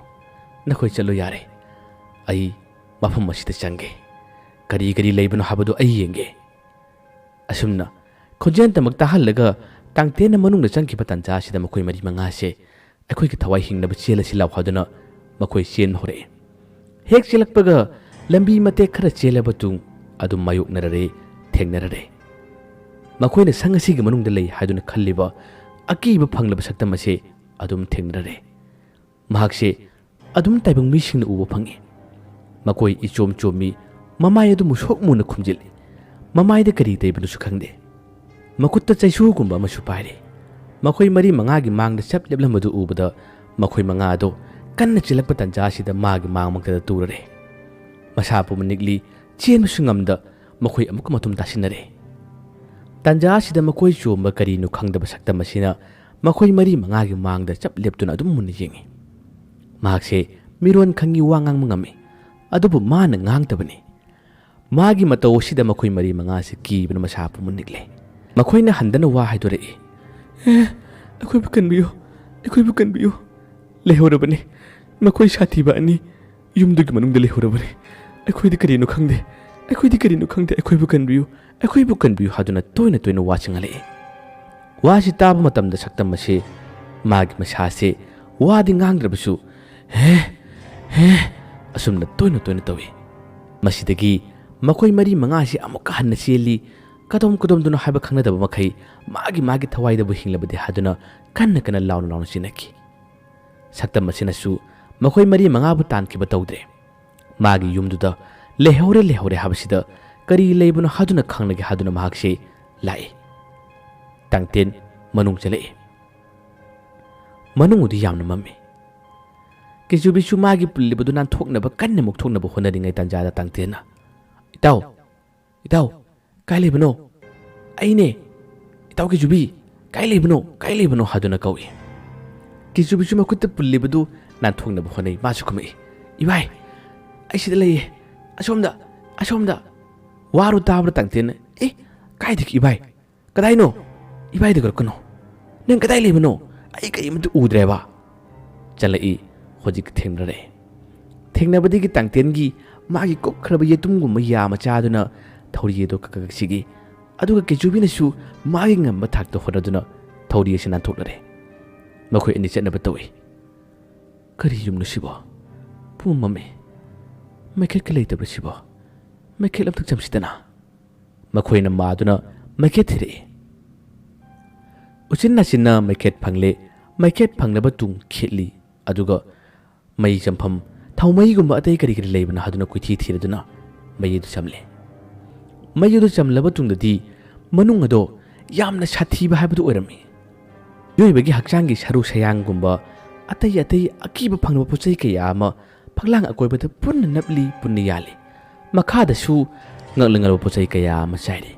ꯅꯈꯣꯏ ꯆꯠꯂꯨ ꯌꯥꯔꯦ꯫ ꯑꯩ ꯃꯐꯝ ꯑꯁꯤꯗ ꯆꯪꯒꯦ꯫ ꯀꯔꯤ ꯀꯔꯤ ꯂꯩꯕꯅꯣ ꯍꯥꯏꯕꯗꯨ ꯑꯩ ꯌꯦꯡꯒꯦ꯫" ꯑꯁꯨꯝꯅ ꯈꯣꯟꯖꯦꯜ ꯇꯃꯛ ꯇꯥꯍꯜꯂꯒ ꯇꯥꯡꯇꯦꯟꯅ ꯃꯅꯨꯡꯗ ꯆꯪꯈꯤꯕ ꯇꯥꯟꯖꯥ ꯑꯁꯤꯗ ꯃꯈꯣꯏ ꯃꯔꯤ ꯃꯉꯥꯁꯦ ꯑꯩꯈꯣꯏꯒꯤ ꯊꯋꯥꯏ ꯍꯤꯡꯅꯕ ꯆꯦꯜꯂꯁꯤ ꯂꯥꯎ ꯍꯥꯏꯗꯨꯅ ꯃꯈꯣꯏ ꯆꯦꯟꯕ ꯍꯧꯔꯛꯑꯦ꯫ ꯍꯦꯛ ꯆꯦꯜꯂꯛꯄꯒ ꯂꯝꯕꯤ ꯃꯇꯦꯛ ꯈꯔ ꯆꯦꯜꯂꯕ ꯇꯨꯡ ꯑꯗꯨꯝ ꯃꯥꯌꯣꯛꯅꯔꯔꯦ, ꯊꯦꯡꯅꯔꯔꯦ꯫ ꯃꯈꯣꯏꯅ ꯁꯪ ꯑꯁꯤꯒꯤ ꯃꯅꯨꯡꯗ ꯂꯩ ꯍꯥꯏꯗꯨꯅ ꯈꯜꯂꯤꯕ ꯑꯀꯤꯕ ꯐꯪꯂꯕ ꯁꯛꯇꯝ ꯑꯁꯦ ꯑꯗꯨꯝ ꯊꯦꯡꯅꯔꯔꯦ꯫ ꯃꯍꯥꯛꯁꯦ ꯑꯗꯨꯝ ꯇꯥꯏꯕꯪ ꯃꯤꯁꯤꯡꯅ ꯎꯕ ꯐꯪꯏ꯫ ꯃꯈꯣꯏ ꯏꯆꯣꯝ ꯆꯣꯝꯃꯤ, ꯃꯃꯥꯏ ꯑꯗꯨ ꯃꯨꯁꯣꯛ ꯃꯨꯅ ꯈꯨꯝꯖꯤꯜꯂꯤ꯫ ꯃꯃꯥꯏꯗ ꯀꯔꯤ ꯇꯩꯕꯅꯣꯁꯨ ꯈꯪꯗꯦ꯫ ꯃꯈꯨꯠꯇ ꯆꯩꯁꯨꯒꯨꯝꯕ ꯑꯃꯁꯨ ꯄꯥꯏꯔꯤ꯫ ꯃꯈꯣꯏ ꯃꯔꯤ ꯃꯉꯥꯒꯤ ꯃꯥꯡꯗ ꯆꯞ ꯂꯦꯞꯂꯝꯕꯗꯨ ꯎꯕꯗ ꯃꯈꯣꯏ ꯃꯉꯥ ꯑꯗꯨ ꯀꯟꯅ ꯆꯦꯜꯂꯛꯄ ꯇꯥꯟꯖꯥ ꯑꯁꯤꯗ ꯃꯥꯒꯤ ꯃꯥꯡꯃꯛꯇꯗ ꯇꯨꯔꯔꯦ꯫ ꯃꯁꯥ ꯄꯨꯝꯕ ꯅꯤꯛꯂꯤ, ꯆꯦꯟꯕꯁꯨ ꯉꯝꯗ ꯃꯈꯣꯏ ꯑꯃꯨꯛꯀ ꯃꯇꯨꯝ ꯇꯥꯁꯤꯟꯅꯔꯦ꯫ ꯇꯥꯟꯖꯥ ꯑꯁꯤꯗ ꯃꯈꯣꯏ ꯆꯣꯝꯕ ꯀꯔꯤꯅꯣ ꯈꯪꯗꯕ ꯁꯛꯇꯝ ꯑꯁꯤꯅ ꯃꯈꯣꯏ ꯃꯔꯤ ꯃꯉꯥꯒꯤ ꯃꯥꯡꯗ ꯆꯞ ꯂꯦꯞꯇꯨꯅ ꯑꯗꯨꯝ ꯃꯨꯟꯅ ꯌꯦꯡꯏ꯫ ꯃꯍꯥꯛꯁꯦ ꯃꯤꯔꯣꯟ ꯈꯪꯉꯤ, ꯋꯥ ꯉꯥꯡꯕ ꯉꯝꯃꯤ, ꯑꯗꯨꯕꯨ ꯃꯥꯅ ꯉꯥꯡꯗꯕꯅꯤ꯫ ꯃꯥꯒꯤ ꯃꯇꯧ ꯑꯁꯤꯗ ꯃꯈꯣꯏ ꯃꯔꯤ ꯃꯉꯥꯁꯤ ꯀꯤꯕꯅ ꯃꯁꯥ ꯄꯨꯝꯕ ꯅꯤꯛꯂꯦ꯫ ꯃꯈꯣꯏꯅ ꯍꯟꯗꯅ ꯋꯥ ꯍꯥꯏꯗꯣꯔꯛꯏ꯫ "ꯑꯦ, ꯑꯩꯈꯣꯏꯕꯨ ꯀꯟꯕꯤꯌꯨ, ꯑꯩꯈꯣꯏꯕꯨ ꯀꯟꯕꯤꯌꯨ꯫ ꯂꯩꯍꯧꯔꯕꯅꯤ, ꯃꯈꯣꯏ ꯁꯥꯊꯤꯕ ꯑꯅꯤ ꯌꯨꯝꯗꯨꯒꯤ ꯃꯅꯨꯡꯗ ꯂꯩꯍꯧꯔꯕꯅꯤ꯫ ꯑꯩꯈꯣꯏꯗꯤ ꯀꯔꯤꯅꯣ ꯈꯪꯗꯦ, ꯑꯩꯈꯣꯏꯗꯤ ꯀꯔꯤꯅꯣ ꯈꯪꯗꯦ, ꯑꯩꯈꯣꯏꯕꯨ ꯀꯟꯕꯤꯌꯨ, ꯑꯩꯈꯣꯏꯕꯨ ꯀꯟꯕꯤꯌꯨ" ꯍꯥꯏꯗꯨꯅ ꯇꯣꯏꯅ ꯇꯣꯏꯅ ꯋꯥꯁꯤ ꯉꯥꯡꯂꯛꯏ꯫ ꯋꯥꯁꯤ ꯇꯥꯕ ꯃꯇꯝꯗ ꯁꯛꯇꯝ ꯑꯁꯤ ꯃꯥꯒꯤ ꯃꯁꯥꯁꯦ ꯋꯥꯗꯤ ꯉꯥꯡꯗ꯭ꯔꯕꯁꯨ "ꯍꯦ, ꯍꯦ" ꯑꯁꯨꯝꯅ ꯇꯣꯏꯅ ꯇꯣꯏꯅ ꯇꯧꯏ꯫ ꯃꯁꯤꯗꯒꯤ ꯃꯈꯣꯏ ꯃꯔꯤ ꯃꯉꯥꯁꯤ ꯑꯃꯨꯛꯀ ꯍꯟꯅ ꯆꯦꯜꯂꯤ꯫ ꯀꯗꯣꯝ ꯀꯗꯣꯝꯗꯅꯣ ꯍꯥꯏꯕ ꯈꯪꯅꯗꯕ ꯃꯈꯩ ꯃꯥꯒꯤ ꯃꯥꯒꯤ ꯊꯋꯥꯏꯗꯕꯨ ꯍꯤꯡꯂꯕꯗꯤ ꯍꯥꯏꯗꯨꯅ ꯀꯟꯅ ꯀꯟꯅ ꯂꯥꯎꯅ ꯂꯥꯎꯅ ꯆꯦꯟꯅꯈꯤ꯫ ꯁꯛꯇꯝ ꯑꯁꯤꯅꯁꯨ ꯃꯈꯣꯏ ꯃꯔꯤ ꯃꯉꯥꯕꯨ ꯇꯥꯟꯈꯤꯕ ꯇꯧꯗ꯭ꯔꯦ꯫ ꯃꯥꯒꯤ ꯌꯨꯝꯗꯨꯗ ꯂꯩꯍꯧꯔꯦ ꯂꯩꯍꯧꯔꯦ ꯍꯥꯏꯕꯁꯤꯗ ꯀꯔꯤ ꯂꯩꯕꯅꯣ ꯍꯥꯏꯗꯨꯅ ꯈꯪꯂꯒꯦ ꯍꯥꯏꯗꯨꯅ ꯃꯍꯥꯛꯁꯦ ꯂꯥꯛꯏ꯫ ꯇꯥꯡꯇꯦꯟ ꯃꯅꯨꯡ ꯆꯪꯂꯛꯏ꯫ ꯃꯅꯨꯡ ꯑꯗꯨ ꯌꯥꯝꯅ ꯃꯝꯃꯤ꯫ ꯀꯤꯆꯨꯕꯤꯁꯨ ꯃꯥꯒꯤ ꯄꯨꯜꯂꯤꯕꯗꯨ ꯅꯥꯟꯊꯣꯛꯅꯕ ꯀꯟꯅ ꯃꯨꯛꯊꯣꯛꯅꯕ ꯍꯣꯠꯅꯔꯤꯉꯩ ꯇꯥꯟꯖꯥꯗ ꯇꯥꯡꯇꯦꯟꯅ, "ꯏꯇꯥꯎ, ꯏꯇꯥꯎ, ꯀꯥꯏ ꯂꯩꯕꯅꯣ? ꯑꯩꯅꯦ, ꯏꯇꯥꯎ ꯀꯤꯆꯨꯕꯤ, ꯀꯥꯏ ꯂꯩꯕꯅꯣ? ꯀꯥꯏ ꯂꯩꯕꯅꯣ?" ꯍꯥꯏꯗꯨꯅ ꯀꯧꯏ꯫ ꯀꯤꯆꯨꯕꯤꯁꯨ ꯃꯈꯨꯠꯇ ꯄꯨꯜꯂꯤꯕꯗꯨ ꯅꯥꯟꯊꯣꯛꯅꯕ ꯍꯣꯠꯅꯩ꯫ ꯃꯥꯁꯨ ꯈꯨꯝꯃꯛꯏ, "ꯏꯕꯥꯏ, ꯑꯩ ꯁꯤꯗ ꯂꯩꯌꯦ, ꯑꯁꯣꯝꯗ, ꯑꯁꯣꯝꯗ!" ꯋꯥꯔꯨ ꯇꯥꯕꯗ ꯇꯥꯡꯇꯦꯟꯅ, "ꯑꯦ, ꯀꯥꯏꯗꯒꯤ ꯏꯕꯥꯏ? ꯀꯗꯥꯏꯅꯣ? ꯏꯕꯥꯏꯗ ꯀꯧꯔꯛꯀꯅꯣ꯫ ꯅꯪ ꯀꯗꯥꯏ ꯂꯩꯕꯅꯣ? ꯑꯩ ꯀꯔꯤꯃꯠꯇ ꯎꯗ꯭ꯔꯦꯕ꯫" ꯆꯪꯂꯛꯏ꯫ ꯍꯧꯖꯤꯛ ꯊꯦꯡꯅꯔꯦ꯫ ꯊꯦꯡꯅꯕꯗꯒꯤ ꯇꯥꯡꯇꯦꯟꯒꯤ ꯃꯥꯒꯤ ꯀꯨꯞꯈ꯭ꯔꯕ ꯌꯦꯇꯨꯝꯒꯨꯝꯕ ꯌꯥ ꯃꯆꯥꯗꯨꯅ ꯊꯧꯔꯤ ꯑꯗꯨ ꯀꯛ ꯀꯛ ꯀꯛ ꯁꯤꯒꯤ꯫ ꯑꯗꯨꯒ ꯀꯦꯆꯨꯕꯤꯅꯁꯨ ꯃꯥꯒꯤ ꯉꯝꯕ ꯊꯥꯛꯇ ꯍꯣꯠꯅꯗꯨꯅ ꯊꯧꯔꯤ ꯑꯁꯤ ꯅꯥꯟꯊꯣꯛꯅꯔꯦ꯫ ꯃꯈꯣꯏ ꯑꯅꯤ ꯆꯠꯅꯕ ꯇꯧꯏ꯫ "ꯀꯔꯤ ꯌꯨꯝꯅꯣ ꯁꯤꯕꯣ? ꯄꯨꯝꯃꯝꯃꯦ꯫ ꯃꯩꯈꯦꯠꯀ ꯂꯩꯇꯕ꯭ꯔꯥ ꯁꯤꯕꯣ? ꯃꯩꯈꯦꯠ ꯑꯝꯇ ꯆꯝꯁꯤꯗꯅ?" ꯃꯈꯣꯏꯅ ꯃꯥꯗꯨꯅ ꯃꯩꯈꯦꯠ ꯊꯤꯔꯛꯏ꯫ ꯎꯆꯤꯟ ꯅꯥꯆꯤꯟꯅ ꯃꯩꯈꯦꯠ ꯐꯪꯂꯦ꯫ ꯃꯩꯈꯦꯠ ꯐꯪꯂꯕ ꯇꯨꯡ ꯈꯦꯠꯂꯤ꯫ ꯑꯗꯨꯒ ꯃꯩ ꯆꯝꯐꯝ, ꯊꯥꯎꯃꯩꯒꯨꯝꯕ ꯑꯇꯩ ꯀꯔꯤ ꯀꯔꯤ ꯂꯩꯕꯅ ꯍꯥꯏꯗꯨꯅ ꯀꯣꯏꯊꯤ ꯊꯤꯔꯗꯨꯅ ꯃꯩ ꯑꯗꯨ ꯆꯝꯂꯦ꯫ ꯃꯩ ꯑꯗꯨ ꯆꯝꯂꯕ ꯇꯨꯡꯗꯗꯤ ꯃꯅꯨꯡ ꯑꯗꯣ ꯌꯥꯝꯅ ꯁꯥꯊꯤꯕ ꯍꯥꯏꯕꯗꯨ ꯑꯣꯏꯔꯝꯃꯤ꯫ ꯃꯤꯑꯣꯏꯕꯒꯤ ꯍꯛꯆꯥꯡꯒꯤ ꯁꯔꯨ ꯁꯌꯥꯡꯒꯨꯝꯕ ꯑꯇꯩ ꯑꯇꯩ ꯑꯀꯤꯕ ꯐꯪꯂꯕ ꯄꯣꯠ ꯆꯩ ꯀꯌꯥ ꯑꯃ ꯐꯛꯂꯥꯡ ꯑꯀꯣꯏꯕꯗ ꯄꯨꯟꯅ ꯅꯞꯂꯤ, ꯄꯨꯟꯅ ꯌꯥꯜꯂꯤ꯫ ꯃꯈꯥꯗꯁꯨ ꯉꯛꯂ ꯉꯛꯂꯕ ꯄꯣꯠ ꯆꯩ ꯀꯌꯥ ꯑꯃ ꯆꯥꯏꯔꯤ꯫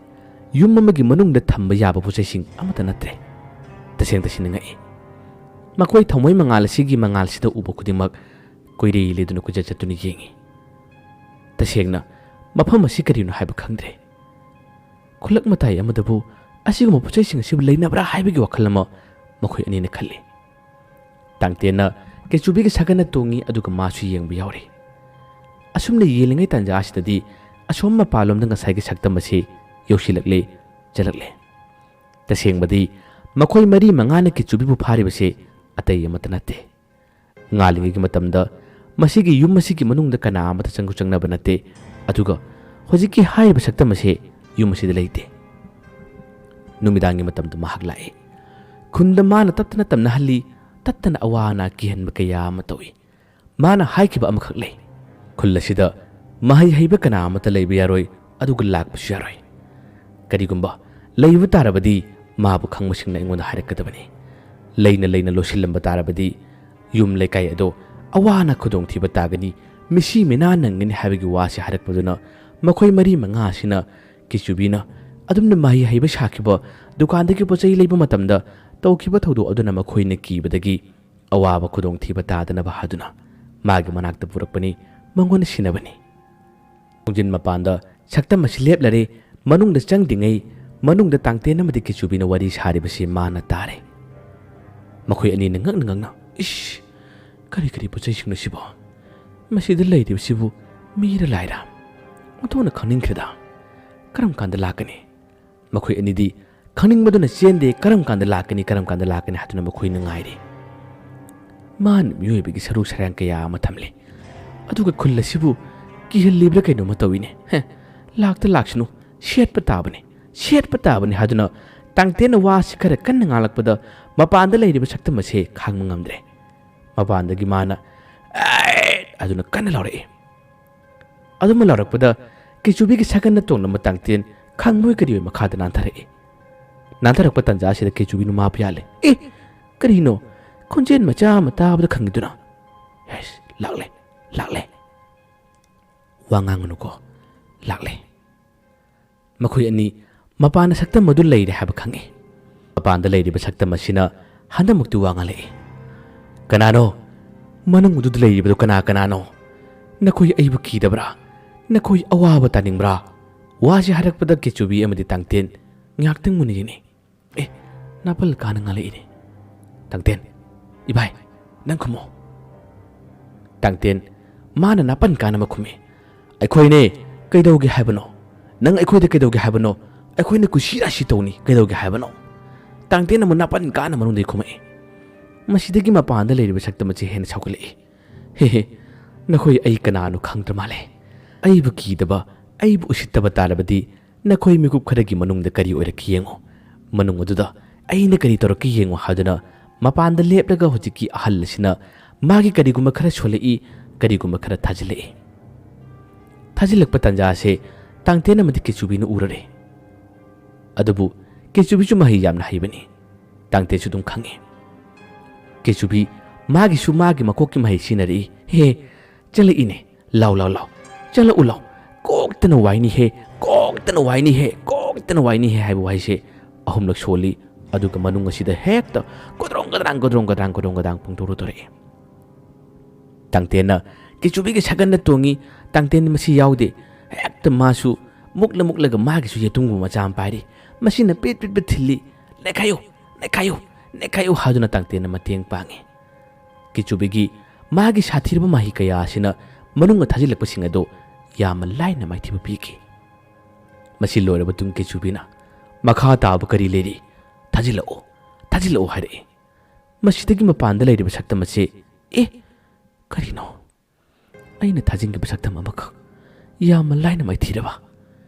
ꯌꯨꯝ ꯑꯃꯒꯤ ꯃꯅꯨꯡꯗ ꯊꯝꯕ ꯌꯥꯕ ꯄꯣꯠ ꯆꯩꯁꯤꯡ ꯑꯃꯠꯇ ꯅꯠꯇ꯭ꯔꯦ꯫ ꯇꯁꯦꯡ ꯇꯁꯦꯡꯅ ꯉꯛꯏ꯫ ꯃꯈꯣꯏ ꯊꯥꯎꯃꯩ ꯃꯉꯥꯜ ꯑꯁꯤꯒꯤ ꯃꯉꯥꯜꯁꯤꯗ ꯎꯕ ꯈꯨꯗꯤꯡꯃꯛ ꯀꯣꯏꯔꯦ ꯂꯩꯗꯨꯅ ꯀꯣꯏꯆꯠ ꯆꯠꯇꯨꯅ ꯌꯦꯡꯏ꯫ ꯇꯁꯦꯡꯅ ꯃꯐꯝ ꯑꯁꯤ ꯀꯔꯤꯅꯣ ꯍꯥꯏꯕ ꯈꯪꯗ꯭ꯔꯦ꯫ ꯈꯨꯜꯂꯛ ꯃꯇꯥꯏ ꯑꯃꯗꯕꯨ ꯑꯁꯤꯒꯨꯝꯕ ꯄꯣꯠꯆꯩꯁꯤꯡ ꯑꯁꯤꯕꯨ ꯂꯩꯅꯕ꯭ꯔꯥ ꯍꯥꯏꯕꯒꯤ ꯋꯥꯈꯜ ꯑꯃ ꯃꯈꯣꯏ ꯑꯅꯤꯅ ꯈꯜꯂꯤ꯫ ꯇꯥꯡꯇꯦꯟꯅ ꯀꯦꯆꯨꯕꯤꯒꯤ ꯁꯥꯒꯟꯅ ꯇꯣꯡꯉꯤ, ꯑꯗꯨꯒ ꯃꯥꯁꯨ ꯌꯦꯡꯕ ꯌꯥꯎꯔꯤ꯫ ꯑꯁꯨꯝꯅ ꯌꯦꯡꯂꯤꯉꯩ ꯇꯥꯟꯖꯥ ꯑꯁꯤꯗꯗꯤ ꯑꯁꯣꯝ ꯃꯄꯥꯟꯂꯣꯝꯗ ꯉꯁꯥꯏꯒꯤ ꯁꯛꯇꯝ ꯑꯁꯤ ꯌꯧꯁꯤꯜꯂꯛꯂꯦ, ꯆꯠꯂꯛꯂꯦ꯫ ꯇꯁꯦꯡꯕꯗꯤ ꯃꯈꯣꯏ ꯃꯔꯤ ꯃꯉꯥꯅ ꯀꯦꯆꯨꯕꯤꯕꯨ ꯐꯥꯔꯤꯕꯁꯤ ꯑꯇꯩ ꯑꯃꯠꯇ ꯅꯠꯇꯦ꯫ ꯉꯥꯜꯂꯤꯉꯩꯒꯤ ꯃꯇꯝꯗ ꯃꯁꯤꯒꯤ ꯌꯨꯝ ꯑꯁꯤꯒꯤ ꯃꯅꯨꯡꯗ ꯀꯅꯥ ꯑꯃꯠꯇ ꯆꯪꯁꯨ ꯆꯪꯅꯕ ꯅꯠꯇꯦ꯫ ꯑꯗꯨꯒ ꯍꯧꯖꯤꯛꯀꯤ ꯍꯥꯏꯔꯤꯕ ꯁꯛꯇꯝ ꯑꯁꯤ ꯌꯨꯝ ꯑꯁꯤꯗ ꯂꯩꯇꯦ꯫ ꯅꯨꯃꯤꯗꯥꯡꯒꯤ ꯃꯇꯝꯗ ꯃꯍꯥꯛ ꯂꯥꯛꯏ꯫ ꯈꯨꯟꯗ ꯃꯥꯅ ꯇꯠꯇꯅ ꯇꯝꯅꯍꯜꯂꯤ, ꯇꯠꯇꯅ ꯑꯋꯥ ꯑꯅꯥ ꯀꯤꯍꯟꯕ ꯀꯌꯥ ꯑꯃ ꯇꯧꯏ꯫ ꯃꯥꯅ ꯍꯥꯏꯈꯤꯕ ꯑꯃꯈꯛ ꯂꯩ, "ꯈꯨꯜ ꯑꯁꯤꯗ ꯃꯍꯩ ꯍꯩꯕ ꯀꯅꯥ ꯑꯃꯠꯇ ꯂꯩꯕ ꯌꯥꯔꯣꯏ, ꯑꯗꯨꯒ ꯂꯥꯛꯄꯁꯨ ꯌꯥꯔꯣꯏ꯫ ꯀꯔꯤꯒꯨꯝꯕ ꯂꯩꯕ ꯇꯥꯔꯕꯗꯤ ꯃꯥꯕꯨ ꯈꯪꯕꯁꯤꯡꯅ ꯑꯩꯉꯣꯟꯗ ꯍꯥꯏꯔꯛꯀꯗꯕꯅꯤ꯫ ꯂꯩꯅ ꯂꯩꯅ ꯂꯣꯠꯁꯤꯜꯂꯝꯕ ꯇꯥꯔꯕꯗꯤ ꯌꯨꯝ ꯂꯩꯀꯥꯏ ꯑꯗꯣ ꯑꯋꯥ ꯑꯅꯥ ꯈꯨꯗꯣꯡꯊꯤꯕ ꯇꯥꯒꯅꯤ, ꯃꯤꯁꯤ ꯃꯤꯅꯥ ꯅꯪꯒꯅꯤ" ꯍꯥꯏꯕꯒꯤ ꯋꯥꯁꯤ ꯍꯥꯏꯔꯛꯄꯗꯨꯅ ꯃꯈꯣꯏ ꯃꯔꯤ ꯃꯉꯥ ꯑꯁꯤꯅ ꯀꯤꯆꯨꯕꯤꯅ ꯑꯗꯨꯝꯅ ꯃꯍꯩ ꯍꯩꯕ ꯁꯥꯈꯤꯕ ꯗꯨꯀꯥꯟꯗꯒꯤ ꯄꯣꯠ ꯆꯩ ꯂꯩꯕ ꯃꯇꯝꯗ ꯇꯧꯈꯤꯕ ꯊꯧꯗꯣꯛ ꯑꯗꯨꯅ ꯃꯈꯣꯏꯅ ꯀꯤꯕꯗꯒꯤ ꯑꯋꯥꯕ ꯈꯨꯗꯣꯡꯊꯤꯕ ꯇꯥꯗꯅꯕ ꯍꯥꯏꯗꯨꯅ ꯃꯥꯒꯤ ꯃꯅꯥꯛꯇ ꯄꯨꯔꯛꯄꯅꯤ, ꯃꯉꯣꯟꯗ ꯁꯤꯟꯅꯕꯅꯤ꯫ ꯊꯣꯡꯖꯤꯟ ꯃꯄꯥꯟꯗ ꯁꯛꯇꯝ ꯑꯁꯤ ꯂꯦꯞꯂꯔꯦ꯫ ꯃꯅꯨꯡꯗ ꯆꯪꯗ꯭ꯔꯤꯉꯩ ꯃꯅꯨꯡꯗ ꯇꯥꯡꯇꯦꯟ ꯑꯃꯗꯤ ꯀꯤꯆꯨꯕꯤꯅ ꯋꯥꯔꯤ ꯁꯥꯔꯤꯕꯁꯤ ꯃꯥꯅ ꯇꯥꯔꯦ꯫ ꯃꯈꯣꯏ ꯑꯅꯤꯅ ꯉꯛꯅ ꯉꯛꯅ, "ꯏꯁ, ꯀꯔꯤ ꯀꯔꯤ ꯄꯣꯠ ꯆꯩꯁꯤꯡꯅꯣ ꯁꯤꯕꯣ? ꯃꯁꯤꯗ ꯂꯩꯔꯤꯕꯁꯤꯕꯨ ꯃꯤꯔ ꯂꯥꯏꯔ? ꯑꯣꯟꯊꯣꯛꯅ ꯈꯪꯅꯤꯡꯈ꯭ꯔꯦꯗ꯫ ꯀꯔꯝ ꯀꯥꯟꯗ ꯂꯥꯛꯀꯅꯤ? ꯃꯈꯣꯏ ꯑꯅꯤꯗꯤ ꯈꯪꯅꯤꯡꯕꯗꯨꯅ ꯆꯦꯟꯗꯦ, ꯀꯔꯝ ꯀꯥꯟꯗ ꯂꯥꯛꯀꯅꯤ, ꯀꯔꯝ ꯀꯥꯟꯗ ꯂꯥꯛꯀꯅꯤ ꯍꯥꯏꯗꯨꯅ ꯃꯈꯣꯏꯅ ꯉꯥꯏꯔꯤ꯫ ꯃꯥꯅ ꯃꯤꯑꯣꯏꯕꯒꯤ ꯁꯔꯨ ꯁꯔꯥꯡ ꯀꯌꯥ ꯑꯃ ꯊꯝꯂꯤ, ꯑꯗꯨꯒ ꯈꯨꯜ ꯑꯁꯤꯕꯨ ꯀꯤꯍꯜꯂꯤꯕ꯭ꯔꯥ ꯀꯩꯅꯣꯝꯃ ꯇꯧꯏꯅꯦ꯫ ꯍꯦ, ꯂꯥꯛꯇ ꯂꯥꯛꯁꯅꯨ, ꯁꯦꯠꯄ ꯇꯥꯕꯅꯤ, ꯁꯦꯠꯄ ꯇꯥꯕꯅꯤ ꯍꯥꯏꯗꯨꯅ ꯇꯥꯡꯇꯦꯟꯅ ꯋꯥꯁꯤ ꯈꯔ ꯀꯟꯅ ꯉꯥꯡꯂꯛꯄꯗ ꯃꯄꯥꯟꯗ ꯂꯩꯔꯤꯕ ꯁꯛꯇꯝ ꯑꯁꯦ ꯈꯥꯡꯕ ꯉꯝꯗ꯭ꯔꯦ꯫ ꯃꯄꯥꯟꯗꯒꯤ ꯃꯥꯅ "ꯑꯦꯠ!" ꯑꯗꯨꯅ ꯀꯟꯅ ꯂꯥꯎꯔꯛꯏ꯫ ꯑꯗꯨꯃ ꯂꯥꯎꯔꯛꯄꯗ ꯀꯦꯆꯨꯕꯤꯒꯤ ꯁꯥꯒꯟꯅ ꯇꯣꯡꯂꯝꯕ ꯇꯥꯡꯇꯦꯟ ꯈꯪꯕꯣꯏ ꯀꯔꯤꯑꯣꯏ ꯃꯈꯥꯗ ꯅꯥꯟꯊꯔꯛꯏ꯫ ꯅꯥꯟꯊꯔꯛꯄ ꯇꯥꯟꯖꯥ ꯑꯁꯤꯗ ꯀꯦꯆꯨꯕꯤ ꯅꯨꯃꯥ ꯄꯤꯌꯥꯜꯂꯦ꯫ "ꯑꯦ, ꯀꯔꯤꯅꯣ? ꯈꯣꯟꯖꯦꯜ ꯃꯆꯥ ꯑꯃ ꯇꯥꯕꯗ ꯈꯪꯉꯤꯗꯨꯅ?" "ꯍꯦꯁ, ꯂꯥꯛꯂꯦ, ꯂꯥꯛꯂꯦ!" "ꯋꯥ ꯉꯥꯡꯒꯅꯨꯀꯣ, ꯂꯥꯛꯂꯦ!" ꯃꯈꯣꯏ ꯑꯅꯤ ꯃꯄꯥꯟꯗ ꯁꯛꯇꯝ ꯑꯗꯨ ꯂꯩꯔꯦ ꯍꯥꯏꯕ ꯈꯪꯏ꯫ ꯃꯄꯥꯟꯗ ꯂꯩꯔꯤꯕ ꯁꯛꯇꯝ ꯑꯁꯤꯅ ꯍꯟꯗꯛꯃꯛꯇꯤ ꯋꯥ ꯉꯥꯡꯂꯛꯏ꯫ "ꯀꯅꯥꯅꯣ? ꯃꯅꯨꯡ ꯑꯗꯨꯗ ꯂꯩꯔꯤꯕꯗꯨ ꯀꯅꯥ ꯀꯅꯥꯅꯣ? ꯅꯈꯣꯏ ꯑꯩꯕꯨ ꯀꯤꯗꯕ꯭ꯔꯥ? ꯅꯈꯣꯏ ꯑꯋꯥꯕ ꯇꯥꯅꯤꯡꯕ꯭ꯔꯥ?" ꯋꯥꯁꯤ ꯍꯥꯏꯔꯛꯄꯗ ꯀꯦꯆꯨꯕꯤ ꯑꯃꯗꯤ ꯇꯥꯡꯇꯦꯟ ꯉꯥꯏꯍꯥꯛꯇꯪ ꯃꯨꯟꯅ ꯌꯦꯡꯅꯩ꯫ "ꯑꯦ, ꯅꯥꯄꯜ ꯀꯥꯅ ꯉꯥꯡꯂꯛꯏꯅꯦ꯫ ꯇꯥꯡꯇꯦꯟ, ꯏꯕꯥꯏ, ꯅꯪ ꯈꯨꯝꯃꯣ꯫" ꯇꯥꯡꯇꯦꯟ, ꯃꯥꯅ ꯅꯥꯄꯜ ꯀꯥꯅ ꯑꯃ ꯈꯨꯝꯃꯤ꯫ "ꯑꯩꯈꯣꯏꯅꯦ, ꯀꯩꯗꯧꯒꯦ ꯍꯥꯏꯕꯅꯣ? ꯅꯪ ꯑꯩꯈꯣꯏꯗ ꯀꯩꯗꯧꯒꯦ ꯍꯥꯏꯕꯅꯣ? ꯑꯩꯈꯣꯏꯅ ꯀꯨꯁꯤ ꯔꯥꯁꯤ ꯇꯧꯅꯤ, ꯀꯩꯗꯧꯒꯦ ꯍꯥꯏꯕꯅꯣ?" ꯇꯥꯡꯇꯦꯟ ꯑꯃꯨꯛ ꯅꯥꯄꯜ ꯀꯥꯅ ꯃꯅꯨꯡꯗꯒꯤ ꯈꯨꯝꯃꯛꯏ꯫ ꯃꯁꯤꯗꯒꯤ ꯃꯄꯥꯟꯗ ꯂꯩꯔꯤꯕ ꯁꯛꯇꯝ ꯑꯁꯤ ꯍꯦꯟꯅ ꯁꯥꯎꯒꯠꯂꯛꯏ꯫ "ꯍꯦ ꯍꯦ, ꯅꯈꯣꯏ ꯑꯩ ꯀꯅꯥꯅꯣ ꯈꯪꯗ꯭ꯔ ꯃꯥꯜꯂꯦ꯫ ꯑꯩꯕꯨ ꯀꯤꯗꯕ, ꯑꯩꯕꯨ ꯎꯁꯤꯠꯇꯕ ꯇꯥꯔꯕꯗꯤ ꯅꯈꯣꯏ ꯃꯤꯀꯨꯞ ꯈꯔꯒꯤ ꯃꯅꯨꯡꯗ ꯀꯔꯤ ꯑꯣꯏꯔꯛꯈꯤ ꯌꯦꯡꯉꯨ꯫ ꯃꯅꯨꯡ ꯑꯗꯨꯗ ꯑꯩꯅ ꯀꯔꯤ ꯇꯧꯔꯛꯈꯤ ꯌꯦꯡꯉꯨ" ꯍꯥꯏꯗꯨꯅ ꯃꯄꯥꯟꯗ ꯂꯦꯞꯂꯒ ꯍꯧꯖꯤꯛꯀꯤ ꯑꯍꯜ ꯑꯁꯤꯅ ꯃꯥꯒꯤ ꯀꯔꯤꯒꯨꯝꯕ ꯈꯔ ꯁꯣꯜꯂꯛꯏ, ꯀꯔꯤꯒꯨꯝꯕ ꯈꯔ ꯊꯥꯖꯤꯜꯂꯛꯏ꯫ ꯊꯥꯖꯤꯜꯂꯛꯄ ꯇꯥꯟꯖꯥ ꯑꯁꯦ ꯇꯥꯡꯇꯦꯟ ꯑꯃꯗꯤ ꯀꯦꯆꯨꯕꯤꯅ ꯎꯔꯔꯦ꯫ ꯑꯗꯨꯕꯨ ꯀꯦꯆꯨꯕꯤꯁꯨ ꯃꯍꯩ ꯌꯥꯝꯅ ꯍꯩꯕꯅꯤ꯫ ꯇꯥꯡꯇꯦꯟꯁꯨ ꯑꯗꯨꯝ ꯈꯪꯏ꯫ ꯀꯦꯆꯨꯕꯤ ꯃꯥꯒꯤꯁꯨ ꯃꯥꯒꯤ ꯃꯀꯣꯛꯀꯤ ꯃꯍꯩ ꯁꯤꯖꯤꯟꯅꯔꯛꯏ꯫ "ꯍꯦ, ꯆꯠꯂꯛꯏꯅꯦ꯫ ꯂꯥꯎ, ꯂꯥꯎ, ꯂꯥꯎ꯫ ꯆꯠꯂꯛꯎ, ꯂꯥꯎ꯫ ꯀꯣꯛꯇꯅ ꯋꯥꯏꯅꯤꯍꯦ, ꯀꯣꯛꯇꯅ ꯋꯥꯏꯅꯤꯍꯦ, ꯀꯣꯛꯇꯅ ꯋꯥꯏꯅꯤꯍꯦ" ꯍꯥꯏꯕ ꯋꯥꯍꯩꯁꯦ ꯑꯍꯨꯝꯂꯛ ꯁꯣꯜꯂꯤ꯫ ꯑꯗꯨꯒ ꯃꯅꯨꯡ ꯑꯁꯤꯗ ꯍꯦꯛꯇ ꯒꯣꯗ꯭ꯔꯣꯡ ꯒꯗ꯭ꯔꯥꯡ, ꯒꯣꯗ꯭ꯔꯣꯡ ꯒꯗ꯭ꯔꯥꯡ, ꯒꯣꯗ꯭ꯔꯣꯡ ꯒꯗ꯭ꯔꯥꯡ ꯄꯪꯊꯣꯛ ꯊꯣꯔꯛꯏ꯫ ꯇꯥꯡꯇꯦꯟꯅ ꯀꯦꯆꯨꯕꯤꯒꯤ ꯁꯥꯒꯟꯗ ꯇꯣꯡꯉꯤ꯫ ꯇꯥꯡꯇꯦꯟꯗꯤ ꯃꯁꯤ ꯌꯥꯎꯗꯦ꯫ ꯍꯦꯛꯇ ꯃꯥꯁꯨ ꯃꯨꯛꯂ ꯃꯨꯛꯂꯒ ꯃꯥꯒꯤꯁꯨ ꯌꯦꯇꯨꯝꯒꯨꯝꯕ ꯃꯆꯥ ꯑꯃ ꯄꯥꯏꯔꯤ꯫ ꯃꯁꯤꯅ ꯄꯤꯠ ꯄꯤꯠ ꯄꯤꯠ ꯊꯤꯜꯂꯤ꯫ "ꯅꯩꯈꯥꯏꯌꯨ, ꯅꯩꯈꯥꯏꯌꯨ, ꯅꯩꯈꯥꯏꯌꯨ" ꯍꯥꯏꯗꯨꯅ ꯇꯥꯡꯇꯦꯟꯅ ꯃꯇꯦꯡ ꯄꯥꯡꯉꯤ꯫ ꯀꯦꯆꯨꯕꯤꯒꯤ ꯃꯥꯒꯤ ꯁꯥꯊꯤꯔꯕ ꯃꯍꯩ ꯀꯌꯥ ꯑꯁꯤꯅ ꯃꯅꯨꯡꯗ ꯊꯥꯖꯤꯜꯂꯛꯄꯁꯤꯡ ꯑꯗꯨ ꯌꯥꯝꯅ ꯂꯥꯏꯅ ꯃꯥꯏꯊꯤꯕ ꯄꯤꯈꯤ꯫ ꯃꯁꯤ ꯂꯣꯏꯔꯕ ꯃꯇꯨꯡ ꯀꯦꯆꯨꯕꯤꯅ "ꯃꯈꯥ ꯇꯥꯕ ꯀꯔꯤ ꯂꯩꯔꯤ? ꯊꯥꯖꯤꯜꯂꯛꯑꯣ, ꯊꯥꯖꯤꯜꯂꯛꯑꯣ" ꯍꯥꯏꯔꯛꯏ꯫ ꯃꯁꯤꯗꯒꯤ ꯃꯄꯥꯟꯗ ꯂꯩꯔꯤꯕ ꯁꯛꯇꯝ ꯑꯁꯤ, "ꯑꯦ, ꯀꯔꯤꯅꯣ? ꯑꯩꯅ ꯊꯥꯖꯤꯟꯈꯤꯕ ꯁꯛꯇꯝ ꯑꯃꯈꯛ ꯌꯥꯝꯅ ꯂꯥꯏꯅ ꯃꯥꯏꯊꯤꯔꯕ?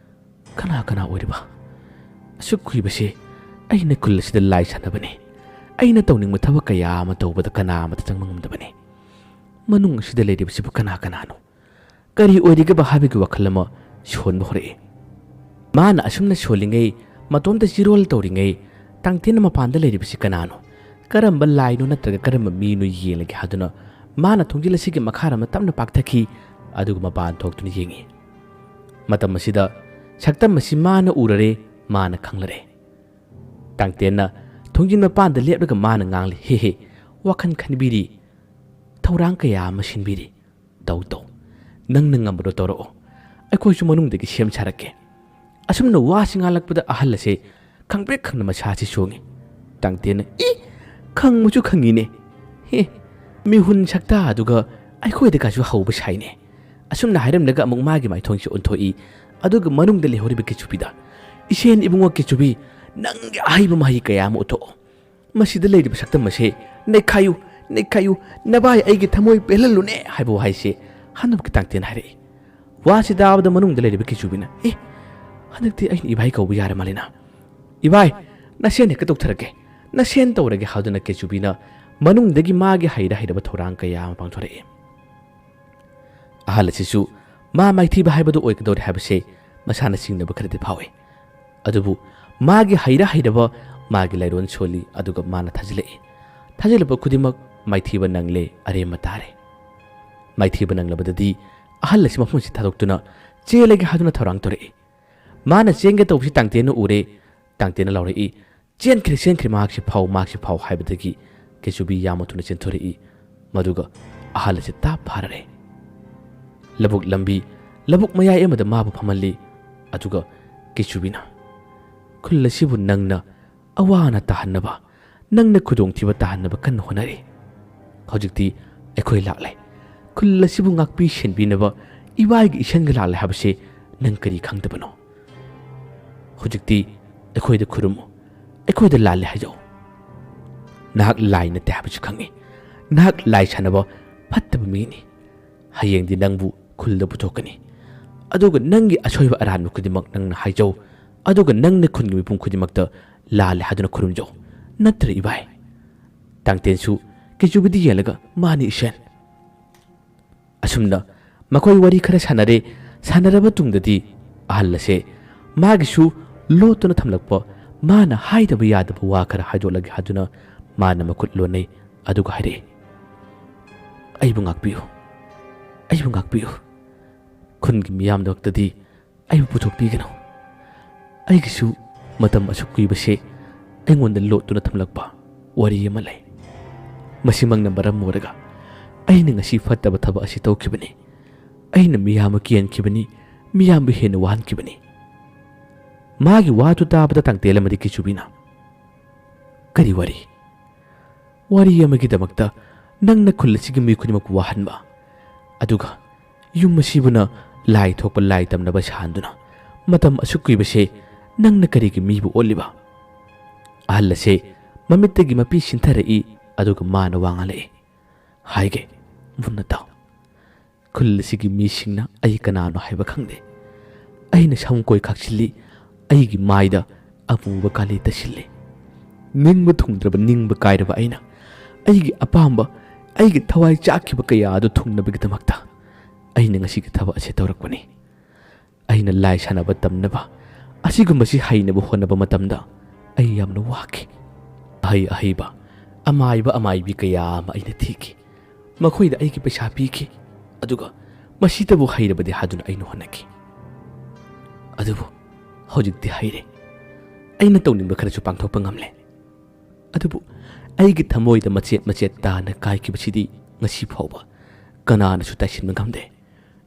ꯀꯅꯥ ꯀꯅꯥ ꯑꯣꯏꯔꯤꯕ? ꯑꯁꯨꯛ ꯀꯨꯏꯕꯁꯦ ꯑꯩꯅ ꯈꯨꯜ ꯑꯁꯤꯗ ꯂꯥꯏ ꯁꯥꯟꯅꯕꯅꯤ꯫ ꯑꯩꯅ ꯇꯧꯅꯤꯡꯕ ꯊꯕꯛ ꯀꯌꯥ ꯑꯃ ꯇꯧꯕꯗ ꯀꯅꯥ ꯑꯃꯠꯇ ꯆꯪꯕ ꯉꯝꯗꯕꯅꯤ꯫ ꯃꯅꯨꯡ ꯑꯁꯤꯗ ꯂꯩꯔꯤꯕꯁꯤꯕꯨ ꯀꯅꯥ ꯀꯅꯥꯅꯣ? ꯀꯔꯤ ꯑꯣꯏꯔꯤꯒꯕ?" ꯍꯥꯏꯕꯒꯤ ꯋꯥꯈꯜ ꯑꯃ ꯁꯣꯟꯕ ꯍꯧꯔꯛꯏ꯫ ꯃꯥꯅ ꯑꯁꯨꯝꯅ ꯁꯣꯜꯂꯤꯉꯩ, ꯃꯇꯣꯝꯇ ꯆꯤꯔꯣꯜ ꯇꯧꯔꯤꯉꯩ, ꯇꯥꯡꯇꯦꯟꯅ ꯃꯄꯥꯟꯗ ꯂꯩꯔꯤꯕꯁꯤ ꯀꯅꯥꯅꯣ, ꯀꯔꯝꯕ ꯂꯥꯏꯅꯣ ꯅꯠꯇ꯭ꯔꯒ ꯀꯔꯝꯕ ꯃꯤꯅꯣ ꯌꯦꯡꯂꯒꯦ ꯍꯥꯏꯗꯨꯅ ꯃꯥꯅ ꯊꯣꯡꯖꯤꯜ ꯑꯁꯤꯒꯤ ꯃꯈꯥꯔꯣꯝꯗ ꯇꯞꯅ ꯄꯥꯛꯊꯈꯤ꯫ ꯑꯗꯨꯒ ꯃꯄꯥꯟ ꯊꯣꯛꯇꯨꯅ ꯌꯦꯡꯉꯤ꯫ ꯃꯇꯝ ꯑꯁꯤꯗ ꯁꯛꯇꯝ ꯑꯁꯤ ꯃꯥꯅ ꯎꯔꯔꯦ, ꯃꯥꯅ ꯈꯪꯂꯔꯦ꯫ ꯇꯥꯡꯇꯦꯟꯅ ꯊꯣꯡꯖꯤꯟ ꯃꯄꯥꯟꯗ ꯂꯦꯞꯂꯒ ꯃꯥꯅ ꯉꯥꯡꯂꯤ, "ꯍꯦ ꯍꯦ, ꯋꯥꯈꯜ ꯈꯟꯕꯤꯔꯤ, ꯊꯧꯔꯥꯡ ꯀꯌꯥ ꯑꯃ ꯁꯤꯟꯕꯤꯔꯤ꯫ ꯇꯧ ꯇꯧ, ꯅꯪꯅ ꯉꯝꯕꯗꯣ ꯇꯧꯔꯛꯑꯣ, ꯑꯩꯈꯣꯏꯁꯨ ꯃꯅꯨꯡꯗꯒꯤ ꯁꯦꯝ ꯁꯥꯔꯛꯀꯦ"꯫ ꯑꯁꯨꯝꯅ ꯋꯥꯁꯤ ꯉꯥꯡꯂꯛꯄꯗ ꯑꯍꯜ ꯑꯁꯦ ꯈꯪꯄ꯭ꯔꯦꯛ ꯈꯪꯅ ꯃꯁꯥꯁꯤ ꯆꯣꯡꯉꯤ꯫ ꯇꯥꯡꯇꯦꯟꯅ, "ꯏ, ꯈꯪꯕꯁꯨ ꯈꯪꯉꯤꯅꯦ꯫ ꯍꯦ, ꯃꯤꯍꯨꯟ ꯁꯛꯇꯥ ꯑꯗꯨꯒ ꯑꯩꯈꯣꯏꯗꯒꯁꯨ ꯍꯧꯕ ꯁꯥꯏꯅꯦ"꯫ ꯑꯁꯨꯝꯅ ꯍꯥꯏꯔꯝꯂꯒ ꯑꯃꯨꯛ ꯃꯥꯒꯤ ꯃꯥꯏꯊꯣꯡꯁꯤ ꯑꯣꯟꯊꯣꯛꯏ꯫ ꯑꯗꯨꯒ ꯃꯅꯨꯡꯗ ꯂꯩꯍꯧꯔꯤꯕ ꯀꯦꯆꯨꯕꯤꯗ, "ꯏꯆꯦꯟ ꯏꯕꯨꯡꯉꯣ ꯀꯦꯆꯨꯕꯤ, ꯅꯪꯒꯤ ꯑꯍꯩꯕ ꯃꯍꯩ ꯀꯌꯥ ꯑꯃ ꯎꯠꯊꯣꯛꯑꯣ꯫ ꯃꯁꯤꯗ ꯂꯩꯔꯤꯕ ꯁꯛꯇꯝ ꯑꯁꯦ ꯅꯩꯈꯥꯏꯌꯨ, ꯅꯩꯈꯥꯏꯌꯨ, ꯅꯚꯥꯏ ꯑꯩꯒꯤ ꯊꯃꯣꯏ ꯄꯦꯜꯍꯜꯂꯨꯅꯦ" ꯍꯥꯏꯕ ꯋꯥꯍꯩꯁꯦ ꯍꯅꯨꯕꯒꯤ ꯇꯥꯡꯇꯦꯟ ꯍꯥꯏꯔꯛꯏ꯫ ꯋꯥꯁꯤ ꯇꯥꯕꯗ ꯃꯅꯨꯡꯗ ꯂꯩꯔꯤꯕ ꯀꯦꯆꯨꯕꯤꯅ, "ꯑꯦ, ꯍꯟꯗꯛꯇꯤ ꯑꯩꯅ ꯏꯚꯥꯏ ꯀꯧꯕ ꯌꯥꯔ ꯃꯥꯜꯂꯦꯅ꯫ ꯏꯚꯥꯏ, ꯅꯁꯦꯟ ꯍꯦꯛꯇ ꯇꯧꯊꯔꯒꯦ, ꯅꯁꯦꯟ ꯇꯧꯔꯒꯦ" ꯍꯥꯏꯗꯨꯅ ꯀꯦꯆꯨꯕꯤꯅ ꯃꯅꯨꯡꯗꯒꯤ ꯃꯥꯒꯤ ꯍꯩꯔ ꯍꯩꯔꯕ ꯊꯧꯔꯥꯡ ꯀꯌꯥ ꯑꯃ ꯄꯥꯡꯊꯣꯔꯛꯏ꯫ ꯑꯍꯜ ꯑꯁꯤꯁꯨ ꯃꯥ ꯃꯥꯏꯊꯤꯕ ꯍꯥꯏꯕꯗꯨ ꯑꯣꯏꯒꯗꯧꯔꯦ ꯍꯥꯏꯕꯁꯦ ꯃꯁꯥꯅ ꯆꯤꯡꯅꯕ ꯈꯔꯗꯤ ꯐꯥꯎꯏ꯫ ꯑꯗꯨꯕꯨ ꯃꯥꯒꯤ ꯍꯩꯔ ꯍꯩꯔꯕ, ꯃꯥꯒꯤ ꯂꯥꯏꯔꯣꯟ ꯁꯣꯜꯂꯤ, ꯑꯗꯨꯒ ꯃꯥꯅ ꯊꯥꯖꯤꯜꯂꯛꯏ꯫ ꯊꯥꯖꯤꯜꯂꯛꯄ ꯈꯨꯗꯤꯡꯃꯛ ꯃꯥꯏꯊꯤꯕ ꯅꯪꯂꯦ, ꯑꯔꯦꯝꯕ ꯇꯥꯔꯦ꯫ ꯃꯥꯏꯊꯤꯕ ꯅꯪꯂꯕꯗꯗꯤ ꯑꯍꯜ ꯑꯁꯤ ꯃꯐꯝ ꯑꯁꯤ ꯊꯥꯗꯣꯛꯇꯨꯅ ꯆꯦꯜꯂꯒꯦ ꯍꯥꯏꯗꯨꯅ ꯊꯧꯔꯥꯡ ꯇꯧꯔꯛꯏ꯫ ꯃꯥꯅ ꯆꯦꯟꯒꯦ ꯇꯧꯕꯁꯤ ꯇꯥꯡꯇꯦꯟꯅ ꯎꯔꯦ꯫ ꯇꯥꯡꯇꯦꯟꯅ ꯂꯥꯎꯔꯛꯏ, "ꯆꯦꯟꯈ꯭ꯔꯦ, ꯆꯦꯟꯈ꯭ꯔꯦ, ꯃꯍꯥꯛꯁꯤ ꯐꯥꯎ, ꯃꯍꯥꯛꯁꯤ ꯐꯥꯎ" ꯍꯥꯏꯕꯗꯒꯤ ꯀꯦꯆꯨꯕꯤ ꯌꯥꯝꯅ ꯊꯨꯅ ꯆꯦꯟꯊꯣꯔꯛꯏ꯫ ꯃꯗꯨꯒ ꯑꯍꯜ ꯑꯁꯤ ꯇꯥꯞ ꯐꯥꯔꯔꯦ꯫ ꯂꯧꯕꯨꯛ ꯂꯝꯕꯤ, ꯂꯧꯕꯨꯛ ꯃꯌꯥꯏ ꯑꯃꯗ ꯃꯥꯕꯨ ꯐꯝꯍꯜꯂꯤ꯫ ꯑꯗꯨꯒ ꯀꯦꯆꯨꯕꯤꯅ, "ꯈꯨꯜ ꯑꯁꯤꯕꯨ ꯅꯪꯅ ꯑꯋꯥ ꯑꯅꯥ ꯇꯥꯍꯟꯅꯕ, ꯅꯪꯅ ꯈꯨꯗꯣꯡꯊꯤꯕ ꯇꯥꯍꯟꯅꯕ ꯀꯟꯅ ꯍꯣꯠꯅꯔꯤ꯫ ꯍꯧꯖꯤꯛꯇꯤ ꯑꯩꯈꯣꯏ ꯂꯥꯛꯂꯦ꯫ ꯈꯨꯜ ꯑꯁꯤꯕꯨ ꯉꯥꯛꯄꯤ ꯁꯦꯟꯕꯤꯅꯕ ꯏꯕꯥꯏꯒꯤ ꯏꯁꯟꯒ ꯂꯥꯛꯂꯦ ꯍꯥꯏꯕꯁꯤ ꯅꯪ ꯀꯔꯤ ꯈꯪꯗꯕꯅꯣ? ꯍꯧꯖꯤꯛꯇꯤ ꯑꯩꯈꯣꯏꯗ ꯈꯨꯔꯨꯝꯃꯨ, ꯑꯩꯈꯣꯏꯗ ꯂꯥꯜꯂꯦ ꯍꯥꯏꯖꯧ꯫ ꯅꯍꯥꯛ ꯂꯥꯏ ꯅꯠꯇꯦ ꯍꯥꯏꯕꯁꯨ ꯈꯪꯏ꯫ ꯅꯍꯥꯛ ꯂꯥꯏ ꯁꯥꯟꯅꯕ ꯐꯠꯇꯕ ꯃꯤꯅꯤ꯫ ꯍꯌꯦꯡꯗꯤ ꯅꯪꯕꯨ ꯈꯨꯜꯗ ꯄꯨꯊꯣꯛꯀꯅꯤ꯫ ꯑꯗꯨꯒ ꯅꯪꯒꯤ ꯑꯁꯣꯏꯕ ꯑꯔꯥꯟꯕ ꯈꯨꯗꯤꯡꯃꯛ ꯅꯪꯅ ꯍꯥꯏꯖꯧ꯫ ꯑꯗꯨꯒ ꯅꯪꯅ ꯈꯨꯟꯒꯤ ꯃꯤꯄꯨꯝ ꯈꯨꯗꯤꯡꯃꯛꯇ ꯂꯥꯜꯂꯦ ꯍꯥꯏꯗꯨꯅ ꯈꯨꯔꯨꯝꯖꯧ꯫ ꯅꯠꯇ꯭ꯔ ꯏꯕꯥꯏ?" ꯇꯥꯡꯇꯦꯟꯁꯨ ꯀꯤꯆꯨꯕꯤꯗ ꯌꯦꯡꯂꯒ, "ꯃꯥꯅꯤ ꯏꯁꯦꯟ"꯫ ꯑꯁꯨꯝꯅ ꯃꯈꯣꯏ ꯋꯥꯔꯤ ꯈꯔ ꯁꯥꯟꯅꯔꯦ꯫ ꯁꯥꯟꯅꯔꯕ ꯇꯨꯡꯗꯗꯤ ꯑꯍꯜ ꯑꯁꯦ ꯃꯥꯒꯤꯁꯨ ꯂꯣꯠꯇꯨꯅ ꯊꯝꯂꯛꯄ, ꯃꯥꯅ ꯍꯥꯏꯗꯕ ꯌꯥꯗꯕ ꯋꯥ ꯈꯔ ꯍꯥꯏꯗꯣꯛꯂꯒꯦ ꯍꯥꯏꯗꯨꯅ ꯃꯥꯅ ꯃꯈꯨꯠ ꯂꯣꯟꯅꯩ꯫ ꯑꯗꯨꯒ ꯍꯥꯏꯔꯛꯏ, "ꯑꯩꯕꯨ ꯉꯥꯛꯄꯤꯌꯨ, ꯑꯩꯕꯨ ꯉꯥꯛꯄꯤꯌꯨ꯫ ꯈꯨꯟꯒꯤ ꯃꯤꯌꯥꯝꯗꯃꯛꯇꯗꯤ ꯑꯩꯕꯨ ꯄꯨꯊꯣꯛꯄꯤꯒꯅꯨ꯫ ꯑꯩꯒꯤꯁꯨ ꯃꯇꯝ ꯑꯁꯨꯛ ꯀꯨꯏꯕꯁꯦ ꯑꯩꯉꯣꯟꯗ ꯂꯣꯠꯇꯨꯅ ꯊꯝꯂꯛꯄ ꯋꯥꯔꯤ ꯑꯃ ꯂꯩ꯫ ꯃꯁꯤꯃꯛꯅ ꯃꯔꯝ ꯑꯣꯏꯔꯒ ꯑꯩꯅ ꯉꯁꯤ ꯐꯠꯇꯕ ꯊꯕꯛ ꯑꯁꯤ ꯇꯧꯈꯤꯕꯅꯤ꯫ ꯑꯩꯅ ꯃꯤꯌꯥꯝꯕ ꯀꯦꯟꯈꯤꯕꯅꯤ, ꯃꯤꯌꯥꯝꯕ ꯍꯦꯟꯅ ꯋꯥꯍꯟꯈꯤꯕꯅꯤ"꯫ ꯃꯥꯒꯤ ꯋꯥꯗꯨ ꯇꯥꯕꯗ ꯇꯥꯡꯇꯦꯜ ꯑꯃꯗꯤ ꯀꯤꯆꯨꯕꯤꯅ, "ꯀꯔꯤ ꯋꯥꯔꯤ? ꯋꯥꯔꯤ ꯑꯃꯒꯤꯗꯃꯛꯇ ꯅꯪꯅ ꯈꯨꯜ ꯑꯁꯤꯒꯤ ꯃꯤꯑꯣꯏ ꯈꯨꯗꯤꯡꯃꯛꯄꯨ ꯋꯥꯍꯟꯕ, ꯑꯗꯨꯒ ꯌꯨꯝ ꯑꯁꯤꯕꯨꯅ ꯂꯥꯏ ꯊꯣꯛꯄ ꯂꯥꯏ ꯇꯝꯅꯕ ꯁꯥꯍꯟꯗꯨꯅ ꯃꯇꯝ ꯑꯁꯨꯛ ꯀꯨꯏꯕꯁꯦ ꯅꯪꯅ ꯀꯔꯤꯒꯤ ꯃꯤꯕꯨ ꯑꯣꯠꯂꯤꯕ?" ꯑꯍꯜ ꯑꯁꯦ ꯃꯃꯤꯠꯇꯒꯤ ꯃꯄꯤ ꯁꯤꯟꯊꯔꯛꯏ꯫ ꯑꯗꯨꯒ ꯃꯥꯅ ꯋꯥ ꯉꯥꯡꯂꯛꯏ, "ꯍꯥꯏꯒꯦ, ꯃꯨꯟꯅ ꯇꯥꯎ꯫ ꯈꯨꯜ ꯑꯁꯤꯒꯤ ꯃꯤꯁꯤꯡꯅ ꯑꯩ ꯀꯅꯥꯅꯣ ꯍꯥꯏꯕ ꯈꯪꯗꯦ꯫ ꯑꯩꯅ ꯁꯝ ꯀꯣꯏ ꯈꯥꯛꯆꯤꯜꯂꯤ, ꯑꯩꯒꯤ ꯃꯥꯏꯗ ꯑꯃꯨꯕ ꯀꯥꯂꯤ ꯇꯩꯁꯤꯜꯂꯤ꯫ ꯅꯤꯡꯕ ꯊꯨꯡꯗ꯭ꯔꯕ, ꯅꯤꯡꯕ ꯀꯥꯏꯔꯕ ꯑꯩꯅ ꯑꯩꯒꯤ ꯑꯄꯥꯝꯕ, ꯑꯩꯒꯤ ꯊꯋꯥꯏ ꯆꯥꯛꯈꯤꯕ ꯀꯌꯥ ꯑꯗꯨ ꯊꯨꯡꯅꯕꯒꯤꯗꯃꯛꯇ ꯑꯩꯅ ꯉꯁꯤꯒꯤ ꯊꯕꯛ ꯑꯁꯤ ꯇꯧꯔꯛꯄꯅꯤ꯫ ꯑꯩꯅ ꯂꯥꯏ ꯁꯥꯟꯅꯕ ꯇꯝꯅꯕ, ꯑꯁꯤꯒꯨꯝꯕꯁꯤ ꯍꯩꯅꯕ ꯍꯣꯠꯅꯕ ꯃꯇꯝꯗ ꯑꯩ ꯌꯥꯝꯅ ꯋꯥꯈꯤ꯫ ꯑꯍꯩ ꯑꯍꯩꯕ, ꯑꯃꯥꯏꯕ ꯑꯃꯥꯏꯕꯤ ꯀꯌꯥ ꯑꯃ ꯑꯩꯅ ꯊꯤꯈꯤ꯫ ꯃꯈꯣꯏꯗ ꯑꯩꯒꯤ ꯄꯩꯁꯥ ꯄꯤꯈꯤ꯫ ꯑꯗꯨꯒ ꯃꯁꯤꯗꯕꯨ ꯍꯩꯔꯕꯗꯤ ꯍꯥꯏꯗꯨꯅ ꯑꯩꯅ ꯍꯣꯠꯅꯈꯤ꯫ ꯑꯗꯨꯕꯨ ꯍꯧꯖꯤꯛꯇꯤ ꯍꯩꯔꯦ꯫ ꯑꯩꯅ ꯇꯧꯅꯤꯡꯕ ꯈꯔꯁꯨ ꯄꯥꯡꯊꯣꯛꯄ ꯉꯝꯂꯦ꯫ ꯑꯗꯨꯕꯨ ꯑꯩꯒꯤ ꯊꯃꯣꯏꯗ ꯃꯆꯦꯠ ꯃꯆꯦꯠ ꯇꯥꯅ ꯀꯥꯏꯈꯤꯕꯁꯤꯗꯤ ꯉꯁꯤ ꯐꯥꯎꯕ ꯀꯅꯥꯅꯁꯨ ꯇꯥꯏꯁꯤꯟꯕ ꯉꯝꯗꯦ꯫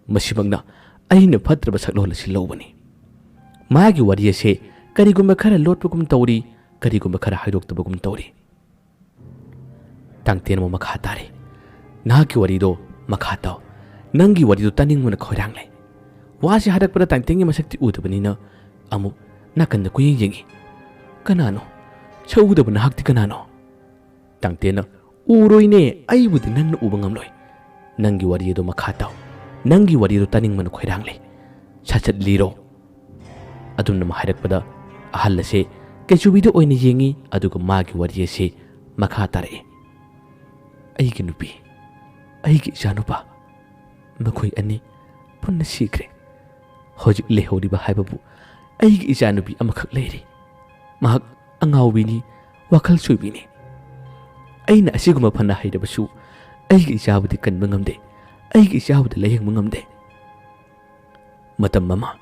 ꯃꯁꯤꯃꯛꯅ ꯑꯩꯅ ꯐꯠꯇ꯭ꯔꯕ ꯁꯛꯂꯣꯟ ꯑꯁꯤ ꯂꯧꯕꯅꯤ"꯫ ꯃꯥꯒꯤ ꯋꯥꯔꯤ ꯑꯁꯦ ꯀꯔꯤꯒꯨꯝꯕ ꯈꯔ ꯂꯣꯠꯄꯒꯨꯝ ꯇꯧꯔꯤ, ꯀꯔꯤꯒꯨꯝꯕ ꯈꯔ ꯍꯥꯏꯗꯣꯛꯇꯕꯒꯨꯝ ꯇꯧꯔꯤ꯫ ꯇꯥꯡꯇꯦꯟ ꯑꯃꯨꯛ ꯃꯈꯥ ꯇꯥꯔꯦ, "ꯅꯍꯥꯛꯀꯤ ꯋꯥꯔꯤꯗꯣ ꯃꯈꯥ ꯇꯥꯎ꯫ ꯅꯪꯒꯤ ꯋꯥꯔꯤꯗꯣ ꯇꯥꯅꯤꯡꯕꯅ ꯈꯣꯏꯔꯥꯡꯂꯦ"꯫ ꯋꯥꯁꯤ ꯍꯥꯏꯔꯛꯄꯗ ꯇꯥꯡꯇꯦꯟꯒꯤ ꯃꯁꯛꯇꯤ ꯎꯗꯕꯅꯤꯅ ꯑꯃꯨꯛ ꯅꯥꯀꯟꯗ ꯀꯣꯏꯌꯦꯡ ꯌꯦꯡꯏ꯫ "ꯀꯅꯥꯅꯣ? ꯁꯛꯎꯗꯕ ꯅꯍꯥꯛꯇꯤ ꯀꯅꯥꯅꯣ?" ꯇꯥꯡꯇꯦꯟꯅ, "ꯎꯔꯣꯏꯅꯦ, ꯑꯩꯕꯨꯗꯤ ꯅꯪꯅ ꯎꯕ ꯉꯝꯂꯣꯏ꯫ ꯅꯪꯒꯤ ꯋꯥꯔꯤ ꯑꯗꯨ ꯃꯈꯥ ꯇꯥꯎ꯫ ꯅꯪꯒꯤ ꯋꯥꯔꯤ ꯑꯗꯨ ꯇꯥꯅꯤꯡꯕꯅ ꯈꯣꯏꯔꯥꯡꯂꯦ꯫ ꯁꯠ ꯁꯠ ꯂꯤꯔꯣ꯫" ꯑꯗꯨꯝꯅ ꯍꯥꯏꯔꯛꯄꯗ ꯑꯍꯜ ꯑꯁꯦ ꯀꯦꯆꯨꯕꯤꯗ ꯑꯣꯏꯅ ꯌꯦꯡꯏ, ꯑꯗꯨꯒ ꯃꯥꯒꯤ ꯋꯥꯔꯤ ꯑꯁꯤ ꯃꯈꯥ ꯇꯥꯔꯛꯏ꯫ "ꯑꯩꯒꯤ ꯅꯨꯄꯤ, ꯑꯩꯒꯤ ꯏꯆꯥꯅꯨꯄꯥ, ꯃꯈꯣꯏ ꯑꯅꯤ ꯄꯨꯟꯅ ꯁꯤꯈ꯭ꯔꯦ꯫ ꯍꯧꯖꯤꯛ ꯂꯩꯍꯧꯔꯤꯕ ꯍꯥꯏꯕꯕꯨ ꯑꯩꯒꯤ ꯏꯆꯥꯅꯨꯄꯤ ꯑꯃꯈꯛ ꯂꯩꯔꯤ꯫ ꯃꯍꯥꯛ ꯑꯉꯥꯎꯕꯤꯅꯤ, ꯋꯥꯈꯜ ꯆꯣꯏꯕꯤꯅꯤ꯫ ꯑꯩꯅ ꯑꯁꯤꯒꯨꯝꯕ ꯐꯅ ꯍꯩꯔꯕꯁꯨ ꯑꯩꯒꯤ ꯏꯆꯥꯕꯨꯗꯤ ꯀꯟꯕ ꯉꯝꯗꯦ, ꯑꯩꯒꯤ ꯏꯆꯥꯕꯨꯗꯤ ꯂꯥꯌꯦꯡꯕ ꯉꯝꯗꯦ꯫ ꯃꯇꯝ ꯑꯃ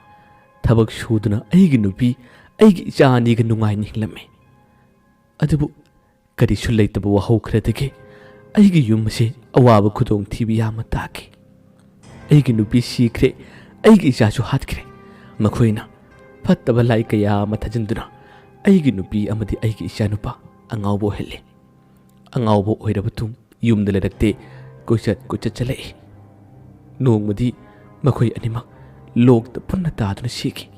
ꯊꯕꯛ ꯁꯨꯗꯨꯅ ꯑꯩꯒꯤ ꯅꯨꯄꯤ, ꯑꯩꯒꯤ ꯏꯆꯥ ꯑꯅꯤꯒ ꯅꯨꯡꯉꯥꯏꯅ ꯍꯤꯡꯂꯝꯃꯤ꯫ ꯑꯗꯨꯕꯨ ꯀꯔꯤꯁꯨ ꯂꯩꯇꯕ ꯋꯥꯍꯧꯈ꯭ꯔꯗꯒꯤ ꯑꯩꯒꯤ ꯌꯨꯝ ꯑꯁꯤ ꯑꯋꯥꯕ ꯈꯨꯗꯣꯡꯊꯤꯕ ꯌꯥꯝꯅ ꯇꯥꯈꯤ꯫ ꯑꯩꯒꯤ ꯅꯨꯄꯤ ꯁꯤꯈ꯭ꯔꯦ, ꯑꯩꯒꯤ ꯏꯆꯥꯁꯨ ꯍꯥꯠꯈ꯭ꯔꯦ꯫ ꯃꯈꯣꯏꯅ ꯐꯠꯇꯕ ꯂꯥꯏ ꯀꯌꯥ ꯑꯃ ꯊꯥꯖꯤꯟꯗꯨꯅ ꯑꯩꯒꯤ ꯅꯨꯄꯤ ꯑꯃꯗꯤ ꯑꯩꯒꯤ ꯏꯆꯥꯅꯨꯄꯥ ꯑꯉꯥꯎꯕ ꯑꯣꯏꯍꯜꯂꯦ꯫ ꯑꯉꯥꯎꯕ ꯑꯣꯏꯔꯕ ꯇꯨꯡ ꯌꯨꯝꯗ ꯂꯩꯔꯛꯇꯦ, ꯀꯣꯏꯆꯠ ꯀꯣꯏꯆꯠ ꯆꯠꯂꯛꯏ꯫ ꯅꯣꯡꯃꯗꯤ ꯃꯈꯣꯏ ꯑꯅꯤꯃꯛ ꯂꯣꯛꯇ ꯄꯨꯟꯅ ꯇꯥꯗꯨꯅ ꯁꯤꯈꯤ꯫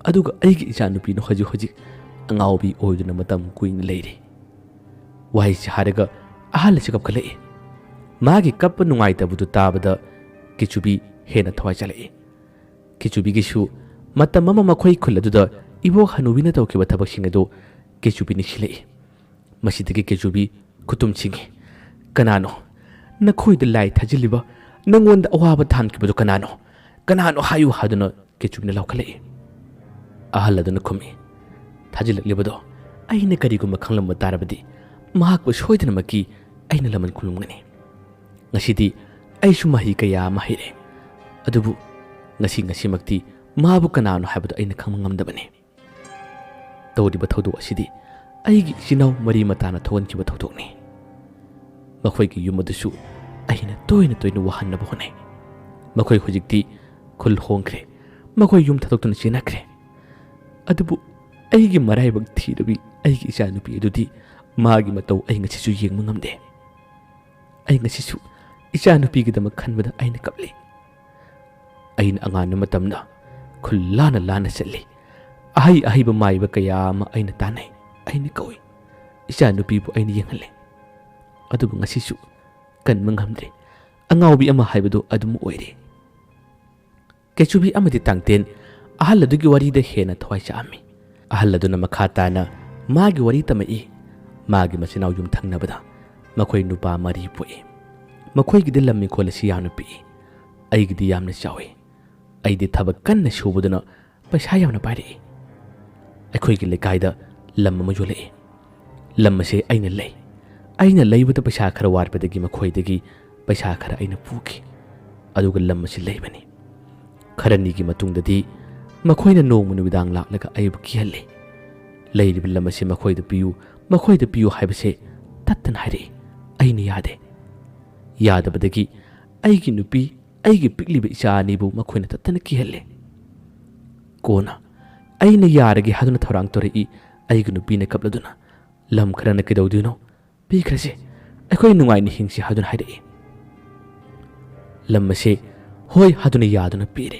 ꯑꯗꯨꯒ ꯑꯩꯒꯤ ꯏꯆꯥꯅꯨꯄꯤꯅ ꯍꯧꯖꯤꯛ ꯍꯧꯖꯤꯛ ꯑꯉꯥꯎꯕꯤ ꯑꯣꯏꯗꯨꯅ ꯃꯇꯝ ꯀꯨꯏꯅ ꯂꯩꯔꯤ꯫" ꯋꯥꯍꯩꯁꯤ ꯍꯥꯏꯔꯒ ꯑꯍꯜ ꯑꯁꯤ ꯀꯞꯈꯠꯂꯛꯏ꯫ ꯃꯥꯒꯤ ꯀꯞꯄ ꯅꯨꯡꯉꯥꯏꯇꯕꯗꯨ ꯇꯥꯕꯗ ꯀꯦꯆꯨꯕꯤ ꯍꯦꯟꯅ ꯊꯋꯥꯏ ꯆꯠꯂꯛꯏ꯫ ꯀꯦꯆꯨꯕꯤꯒꯤꯁꯨ ꯃꯇꯝ ꯑꯃ ꯃꯈꯣꯏ ꯈꯨꯜ ꯑꯗꯨꯗ ꯏꯕꯣꯛ ꯍꯅꯨꯕꯤꯅ ꯇꯧꯈꯤꯕ ꯊꯕꯛꯁꯤꯡ ꯑꯗꯨ ꯀꯦꯆꯨꯕꯤ ꯅꯤꯡꯁꯤꯡꯂꯛꯏ꯫ ꯃꯁꯤꯗꯒꯤ ꯀꯦꯆꯨꯕꯤ ꯈꯨꯇꯨꯝ ꯁꯤꯡꯉꯤ꯫ "ꯀꯅꯥꯅꯣ? ꯅꯈꯣꯏꯗ ꯂꯥꯏ ꯊꯥꯖꯤꯜꯂꯤꯕ, ꯅꯪꯉꯣꯟꯗ ꯑꯋꯥꯕ ꯊꯥꯟꯈꯤꯕꯗꯨ ꯀꯅꯥꯅꯣ? ꯀꯅꯥꯅꯣ ꯍꯥꯏꯌꯨ" ꯍꯥꯏꯗꯨꯅ ꯀꯦꯆꯨꯕꯤꯅ ꯂꯥꯎꯈꯠꯂꯛꯏ꯫ ꯑꯍꯜ ꯑꯗꯨꯅ ꯈꯨꯝꯃꯤ, "ꯊꯥꯖꯤꯜꯂꯛꯂꯤꯕꯗꯣ ꯑꯩꯅ ꯀꯔꯤꯒꯨꯝꯕ ꯈꯪꯂꯝꯕ ꯇꯥꯔꯕꯗꯤ ꯃꯍꯥꯛꯄꯨ ꯁꯣꯏꯗꯅꯃꯛꯀꯤ ꯑꯩꯅ ꯂꯃꯟ ꯈꯨꯝꯂꯝꯒꯅꯤ꯫ ꯉꯁꯤꯗꯤ ꯑꯩꯁꯨ ꯃꯍꯩ ꯀꯌꯥ ꯑꯃ ꯍꯩꯔꯦ꯫ ꯑꯗꯨꯕꯨ ꯉꯁꯤ ꯉꯁꯤꯃꯛꯇꯤ ꯃꯥꯕꯨ ꯀꯅꯥꯅꯣ ꯍꯥꯏꯕꯗꯨ ꯑꯩꯅ ꯈꯪꯕ ꯉꯝꯗꯕꯅꯤ꯫ ꯇꯧꯔꯤꯕ ꯊꯧꯗꯣꯛ ꯑꯁꯤꯗꯤ ꯑꯩꯒꯤ ꯏꯆꯤꯟ ꯏꯅꯥꯎ ꯃꯔꯤ ꯃꯇꯥꯅ ꯊꯣꯛꯍꯟꯈꯤꯕ ꯊꯧꯗꯣꯛꯅꯤ꯫ ꯃꯈꯣꯏꯒꯤ ꯌꯨꯝ ꯑꯗꯨꯁꯨ ꯑꯩꯅ ꯇꯣꯏꯅ ꯇꯣꯏꯅ ꯋꯥꯍꯟꯅꯕ ꯍꯣꯠꯅꯩ꯫ ꯃꯈꯣꯏ ꯍꯧꯖꯤꯛꯇꯤ ꯈꯨꯜ ꯍꯣꯡꯈ꯭ꯔꯦ꯫ ꯃꯈꯣꯏ ꯌꯨꯝ ꯊꯥꯗꯣꯛꯇꯨꯅ ꯆꯦꯟꯅꯈ꯭ꯔꯦ꯫ ꯑꯗꯨꯕꯨ ꯑꯩꯒꯤ ꯃꯔꯥꯏꯕꯛ ꯊꯤꯔꯕꯤ ꯑꯩꯒꯤ ꯏꯆꯥꯅꯨꯄꯤ ꯑꯗꯨꯗꯤ ꯃꯥꯒꯤ ꯃꯇꯧ ꯑꯩ ꯉꯁꯤꯁꯨ ꯌꯦꯡꯕ ꯉꯝꯗꯦ꯫ ꯑꯩ ꯉꯁꯤꯁꯨ ꯏꯆꯥꯅꯨꯄꯤꯒꯤꯗꯃꯛ ꯈꯟꯕꯗ ꯑꯩꯅ ꯀꯞꯂꯤ꯫ ꯑꯩꯅ ꯑꯉꯥꯡꯕ ꯃꯇꯝꯗ ꯈꯨꯜ ꯂꯥꯟꯅ ꯂꯥꯟꯅ ꯆꯠꯂꯤ꯫ ꯑꯍꯩ ꯑꯍꯩꯕ ꯃꯥꯏꯕ ꯀꯌꯥ ꯑꯃ ꯑꯩꯅ ꯇꯥꯟꯅꯩ, ꯑꯩꯅ ꯀꯧꯏ, ꯏꯆꯥ ꯅꯨꯄꯤꯕꯨ ꯑꯩꯅ ꯌꯦꯡꯍꯜꯂꯦ꯫ ꯑꯗꯨꯕꯨ ꯉꯁꯤꯁꯨ ꯀꯟꯕ ꯉꯝꯗ꯭ꯔꯦ꯫ ꯑꯉꯥꯎꯕꯤ ꯑꯃ ꯍꯥꯏꯕꯗꯨ ꯑꯗꯨꯝ ꯑꯣꯏꯔꯦ꯫ ꯀꯦꯆꯨꯕꯤ ꯑꯃꯗꯤ ꯇꯥꯡꯇꯦꯟ ꯑꯍꯜ ꯑꯗꯨꯒꯤ ꯋꯥꯔꯤꯗ ꯍꯦꯟꯅ ꯊꯋꯥꯏ ꯆꯥꯛꯑꯝꯃꯤ꯫ ꯑꯍꯜ ꯑꯗꯨꯅ ꯃꯈꯥ ꯇꯥꯅ ꯃꯥꯒꯤ ꯋꯥꯔꯤ ꯇꯝꯃꯛꯏ꯫ ꯃꯥꯒꯤ ꯃꯆꯤꯟꯅꯥꯎ ꯌꯨꯝꯊꯪꯅꯕꯗ ꯃꯈꯣꯏ ꯅꯨꯄꯥ ꯃꯔꯤ ꯄꯣꯛꯏ꯫ ꯃꯈꯣꯏꯒꯤꯗꯤ ꯂꯝ ꯏꯪꯈꯣꯜ ꯑꯁꯤ ꯌꯥꯝꯅ ꯄꯤꯛꯏ꯫ ꯑꯩꯒꯤꯗꯤ ꯌꯥꯝꯅ ꯆꯥꯎꯏ꯫ ꯑꯩꯗꯤ ꯊꯕꯛ ꯀꯟꯅ ꯁꯨꯕꯗꯨꯅ ꯄꯩꯁꯥ ꯌꯥꯝꯅ ꯄꯥꯏꯔꯛꯏ꯫ ꯑꯩꯈꯣꯏꯒꯤ ꯂꯩꯀꯥꯏꯗ ꯂꯝ ꯑꯃ ꯌꯣꯜꯂꯛꯏ꯫ ꯂꯝ ꯑꯁꯦ ꯑꯩꯅ ꯂꯩ꯫ ꯑꯩꯅ ꯂꯩꯕꯗ ꯄꯩꯁꯥ ꯈꯔ ꯋꯥꯠꯄꯗꯒꯤ ꯃꯈꯣꯏꯗꯒꯤ ꯄꯩꯁꯥ ꯈꯔ ꯑꯩꯅ ꯄꯨꯈꯤ꯫ ꯑꯗꯨꯒ ꯂꯝ ꯑꯁꯤ ꯂꯩꯕꯅꯤ꯫ ꯈꯔꯅꯤꯒꯤ ꯃꯇꯨꯡꯗꯗꯤ ꯃꯈꯣꯏꯅ ꯅꯣꯡꯃ ꯅꯨꯃꯤꯗꯥꯡ ꯂꯥꯛꯂꯒ ꯑꯩꯕꯨ ꯀꯤꯍꯜꯂꯤ꯫ ꯂꯩꯔꯤꯕ ꯂꯝ ꯑꯁꯤ ꯃꯈꯣꯏꯗ ꯄꯤꯌꯨ, ꯃꯈꯣꯏꯗ ꯄꯤꯌꯨ ꯍꯥꯏꯕꯁꯦ ꯇꯠꯇꯅ ꯍꯥꯏꯔꯛꯏ꯫ ꯑꯩꯅ ꯌꯥꯗꯦ꯫ ꯌꯥꯗꯕꯗꯒꯤ ꯑꯩꯒꯤ ꯅꯨꯄꯤ, ꯑꯩꯒꯤ ꯄꯤꯛꯂꯤꯕ ꯏꯆꯥ ꯑꯅꯤꯕꯨ ꯃꯈꯣꯏꯅ ꯇꯠꯇꯅ ꯀꯤꯍꯜꯂꯦ꯫ ꯀꯣꯟꯅ ꯑꯩꯅ ꯌꯥꯔꯒꯦ ꯍꯥꯏꯗꯨꯅ ꯊꯧꯔꯥꯡ ꯇꯧꯔꯛꯏ꯫ ꯑꯩꯒꯤ ꯅꯨꯄꯤꯅ ꯀꯞꯂꯗꯨꯅ, "ꯂꯝ ꯈꯔꯅ ꯀꯩꯗꯧꯗꯣꯏꯅꯣ? ꯄꯤꯈ꯭ꯔꯁꯦ, ꯑꯩꯈꯣꯏ ꯅꯨꯡꯉꯥꯏꯅ ꯍꯤꯡꯁꯤ" ꯍꯥꯏꯗꯨꯅ ꯍꯥꯏꯔꯛꯏ꯫ ꯂꯝ ꯑꯁꯦ ꯍꯣꯏ ꯍꯥꯏꯗꯨꯅ ꯌꯥꯗꯨꯅ ꯄꯤꯔꯦ꯫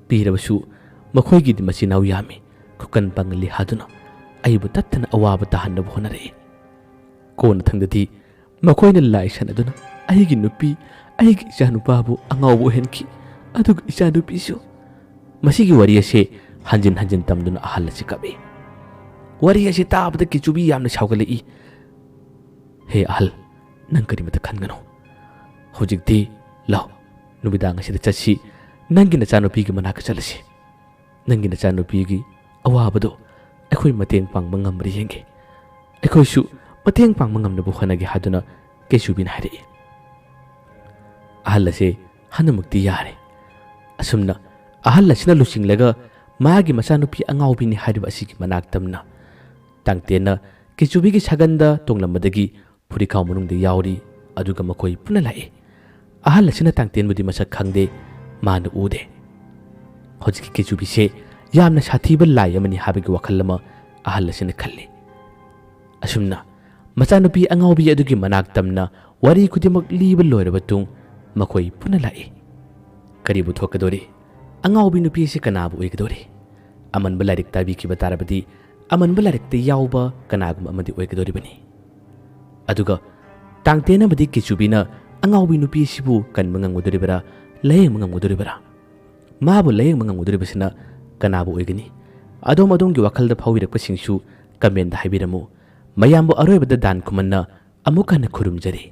ꯄꯤꯔꯕꯁꯨ ꯃꯈꯣꯏꯒꯤꯗꯤ ꯃꯆꯤꯟ ꯃꯅꯥꯎ ꯌꯥꯝꯃꯤ, ꯈꯨꯀꯟ ꯄꯥꯡꯒꯜꯂꯤ ꯍꯥꯏꯗꯨꯅ ꯑꯩꯕꯨ ꯇꯠꯇꯅ ꯑꯋꯥꯕ ꯇꯥꯍꯟꯅꯕ ꯍꯣꯠꯅꯔꯛꯏ꯫ ꯀꯣꯟꯅꯊꯪꯗꯗꯤ ꯃꯈꯣꯏꯅ ꯂꯥꯏ ꯁꯥꯟꯅꯗꯨꯅ ꯑꯩꯒꯤ ꯅꯨꯄꯤ, ꯑꯩꯒꯤ ꯏꯆꯥꯅꯨꯄꯥꯕꯨ ꯑꯉꯥꯎꯕ ꯑꯣꯏꯍꯟꯈꯤ, ꯑꯗꯨꯒ ꯏꯆꯥꯅꯨꯄꯤꯁꯨ꯫ ꯃꯁꯤꯒꯤ ꯋꯥꯔꯤ ꯑꯁꯦ ꯍꯟꯖꯤꯟ ꯍꯟꯖꯤꯟ ꯇꯝꯗꯨꯅ ꯑꯍꯜ ꯑꯁꯤ ꯀꯞꯏ꯫ ꯋꯥꯔꯤ ꯑꯁꯤ ꯇꯥꯕꯗ ꯀꯦꯆꯨꯕꯤ ꯌꯥꯝꯅ ꯁꯥꯎꯒꯠꯂꯛꯏ꯫ "ꯍꯦ ꯑꯍꯜ, ꯅꯪ ꯀꯔꯤꯃꯇ ꯈꯟꯒꯅꯨ꯫ ꯍꯧꯖꯤꯛꯇꯤ ꯂꯥꯎ, ꯅꯨꯃꯤꯗꯥꯡ ꯑꯁꯤꯗ ꯆꯠꯁꯤ, ꯅꯪꯒꯤ ꯅꯆꯥꯅꯨꯄꯤꯒꯤ ꯃꯅꯥꯛꯇ ꯆꯠꯂꯁꯤ꯫ ꯅꯪꯒꯤ ꯅꯆꯥꯅꯨꯄꯤꯒꯤ ꯑꯋꯥꯕꯗꯣ ꯑꯩꯈꯣꯏ ꯃꯇꯦꯡ ꯄꯥꯡꯕ ꯉꯝꯕ꯭ꯔꯥ ꯌꯦꯡꯒꯦ꯫ ꯑꯩꯈꯣꯏꯁꯨ ꯃꯇꯦꯡ ꯄꯥꯡꯕ ꯉꯝꯅꯕ ꯍꯣꯠꯅꯒꯦ" ꯍꯥꯏꯗꯨꯅ ꯀꯦꯆꯨꯕꯤꯅ ꯍꯥꯏꯔꯛꯏ꯫ ꯑꯍꯜ ꯑꯁꯦ ꯍꯟꯗꯛꯃꯛꯇꯤ ꯌꯥꯔꯦ꯫ ꯑꯁꯨꯝꯅ ꯑꯍꯜ ꯑꯁꯤꯅ ꯂꯨꯆꯤꯡꯂꯒ ꯃꯥꯒꯤ ꯃꯆꯥꯅꯨꯄꯤ ꯑꯉꯥꯎꯕꯤꯅꯤ ꯍꯥꯏꯔꯤꯕ ꯑꯁꯤꯒꯤ ꯃꯅꯥꯛ ꯇꯝꯅ ꯇꯥꯡꯇꯦꯟꯅ ꯀꯦꯆꯨꯕꯤꯒꯤ ꯁꯥꯒꯟꯗ ꯇꯣꯡꯂꯝꯕꯗꯒꯤ ꯐꯨꯔꯤꯈꯥꯎ ꯃꯅꯨꯡꯗ ꯌꯥꯎꯔꯤ, ꯑꯗꯨꯒ ꯃꯈꯣꯏ ꯄꯨꯟꯅ ꯂꯥꯛꯏ꯫ ꯑꯍꯜ ꯑꯁꯤꯅ ꯇꯥꯡꯇꯦꯟꯕꯨꯗꯤ ꯃꯁꯛ ꯈꯪꯗꯦ, ꯃꯥꯅ ꯎꯗꯦ꯫ ꯍꯧꯖꯤꯛꯀꯤ ꯀꯦꯆꯨꯕꯤꯁꯦ ꯌꯥꯝꯅ ꯁꯥꯊꯤꯕ ꯂꯥꯏ ꯑꯃꯅꯤ ꯍꯥꯏꯕꯒꯤ ꯋꯥꯈꯜ ꯑꯃ ꯑꯍꯜ ꯑꯁꯤꯅ ꯈꯜꯂꯤ꯫ ꯑꯁꯨꯝꯅ ꯃꯆꯥꯅꯨꯄꯤ ꯑꯉꯥꯎꯕꯤ ꯑꯗꯨꯒꯤ ꯃꯅꯥꯛ ꯇꯝꯅ ꯋꯥꯔꯤ ꯈꯨꯗꯤꯡꯃꯛ ꯂꯤꯕ ꯂꯣꯏꯔꯕ ꯇꯨꯡ ꯃꯈꯣꯏ ꯄꯨꯟꯅ ꯂꯥꯛꯏ꯫ ꯀꯔꯤꯕꯨ ꯊꯣꯛꯀꯗꯧꯔꯤ? ꯑꯉꯥꯎꯕꯤ ꯅꯨꯄꯤ ꯑꯁꯤ ꯀꯅꯥꯕꯨ ꯑꯣꯏꯒꯗꯧꯔꯤ? ꯑꯃꯟꯕ ꯂꯥꯏꯔꯤꯛ ꯇꯥꯕꯤꯈꯤꯕ ꯇꯥꯔꯕꯗꯤ ꯑꯃꯟꯕ ꯂꯥꯏꯔꯤꯛꯇ ꯌꯥꯎꯕ ꯀꯅꯥꯒꯨꯝꯕ ꯑꯃꯗꯤ ꯑꯣꯏꯒꯗꯧꯔꯤꯕꯅꯤ꯫ ꯑꯗꯨꯒ ꯇꯥꯡꯇꯦꯟ ꯑꯃꯗꯤ ꯀꯤꯆꯨꯕꯤꯅ ꯑꯉꯥꯎꯕꯤ ꯅꯨꯄꯤ ꯑꯁꯤꯕꯨ ꯀꯟꯕ ꯉꯝꯒꯗꯧꯔꯤꯕꯔꯥ, ꯂꯥꯌꯦꯡꯕ ꯉꯝꯒꯗꯧꯔꯤꯕꯔꯥ? ꯃꯥꯕꯨ ꯂꯥꯌꯦꯡꯕ ꯉꯝꯒꯗꯧꯔꯤꯕꯁꯤꯅ ꯀꯅꯥꯕꯨ ꯑꯣꯏꯒꯅꯤ? ꯑꯗꯣꯝ ꯑꯗꯣꯝꯒꯤ ꯋꯥꯈꯜꯗ ꯐꯥꯎꯕꯤꯔꯛꯄꯁꯤꯡꯁꯨ comment ꯍꯥꯏꯕꯤꯔꯝꯃꯨ꯫ ꯃꯌꯥꯝꯕꯨ ꯑꯔꯣꯏꯕꯗ ꯗꯥꯟ ꯈꯨꯃꯟꯅ ꯑꯃꯨꯛ ꯍꯟꯅ ꯈꯨꯔꯨꯝꯖꯔꯤ꯫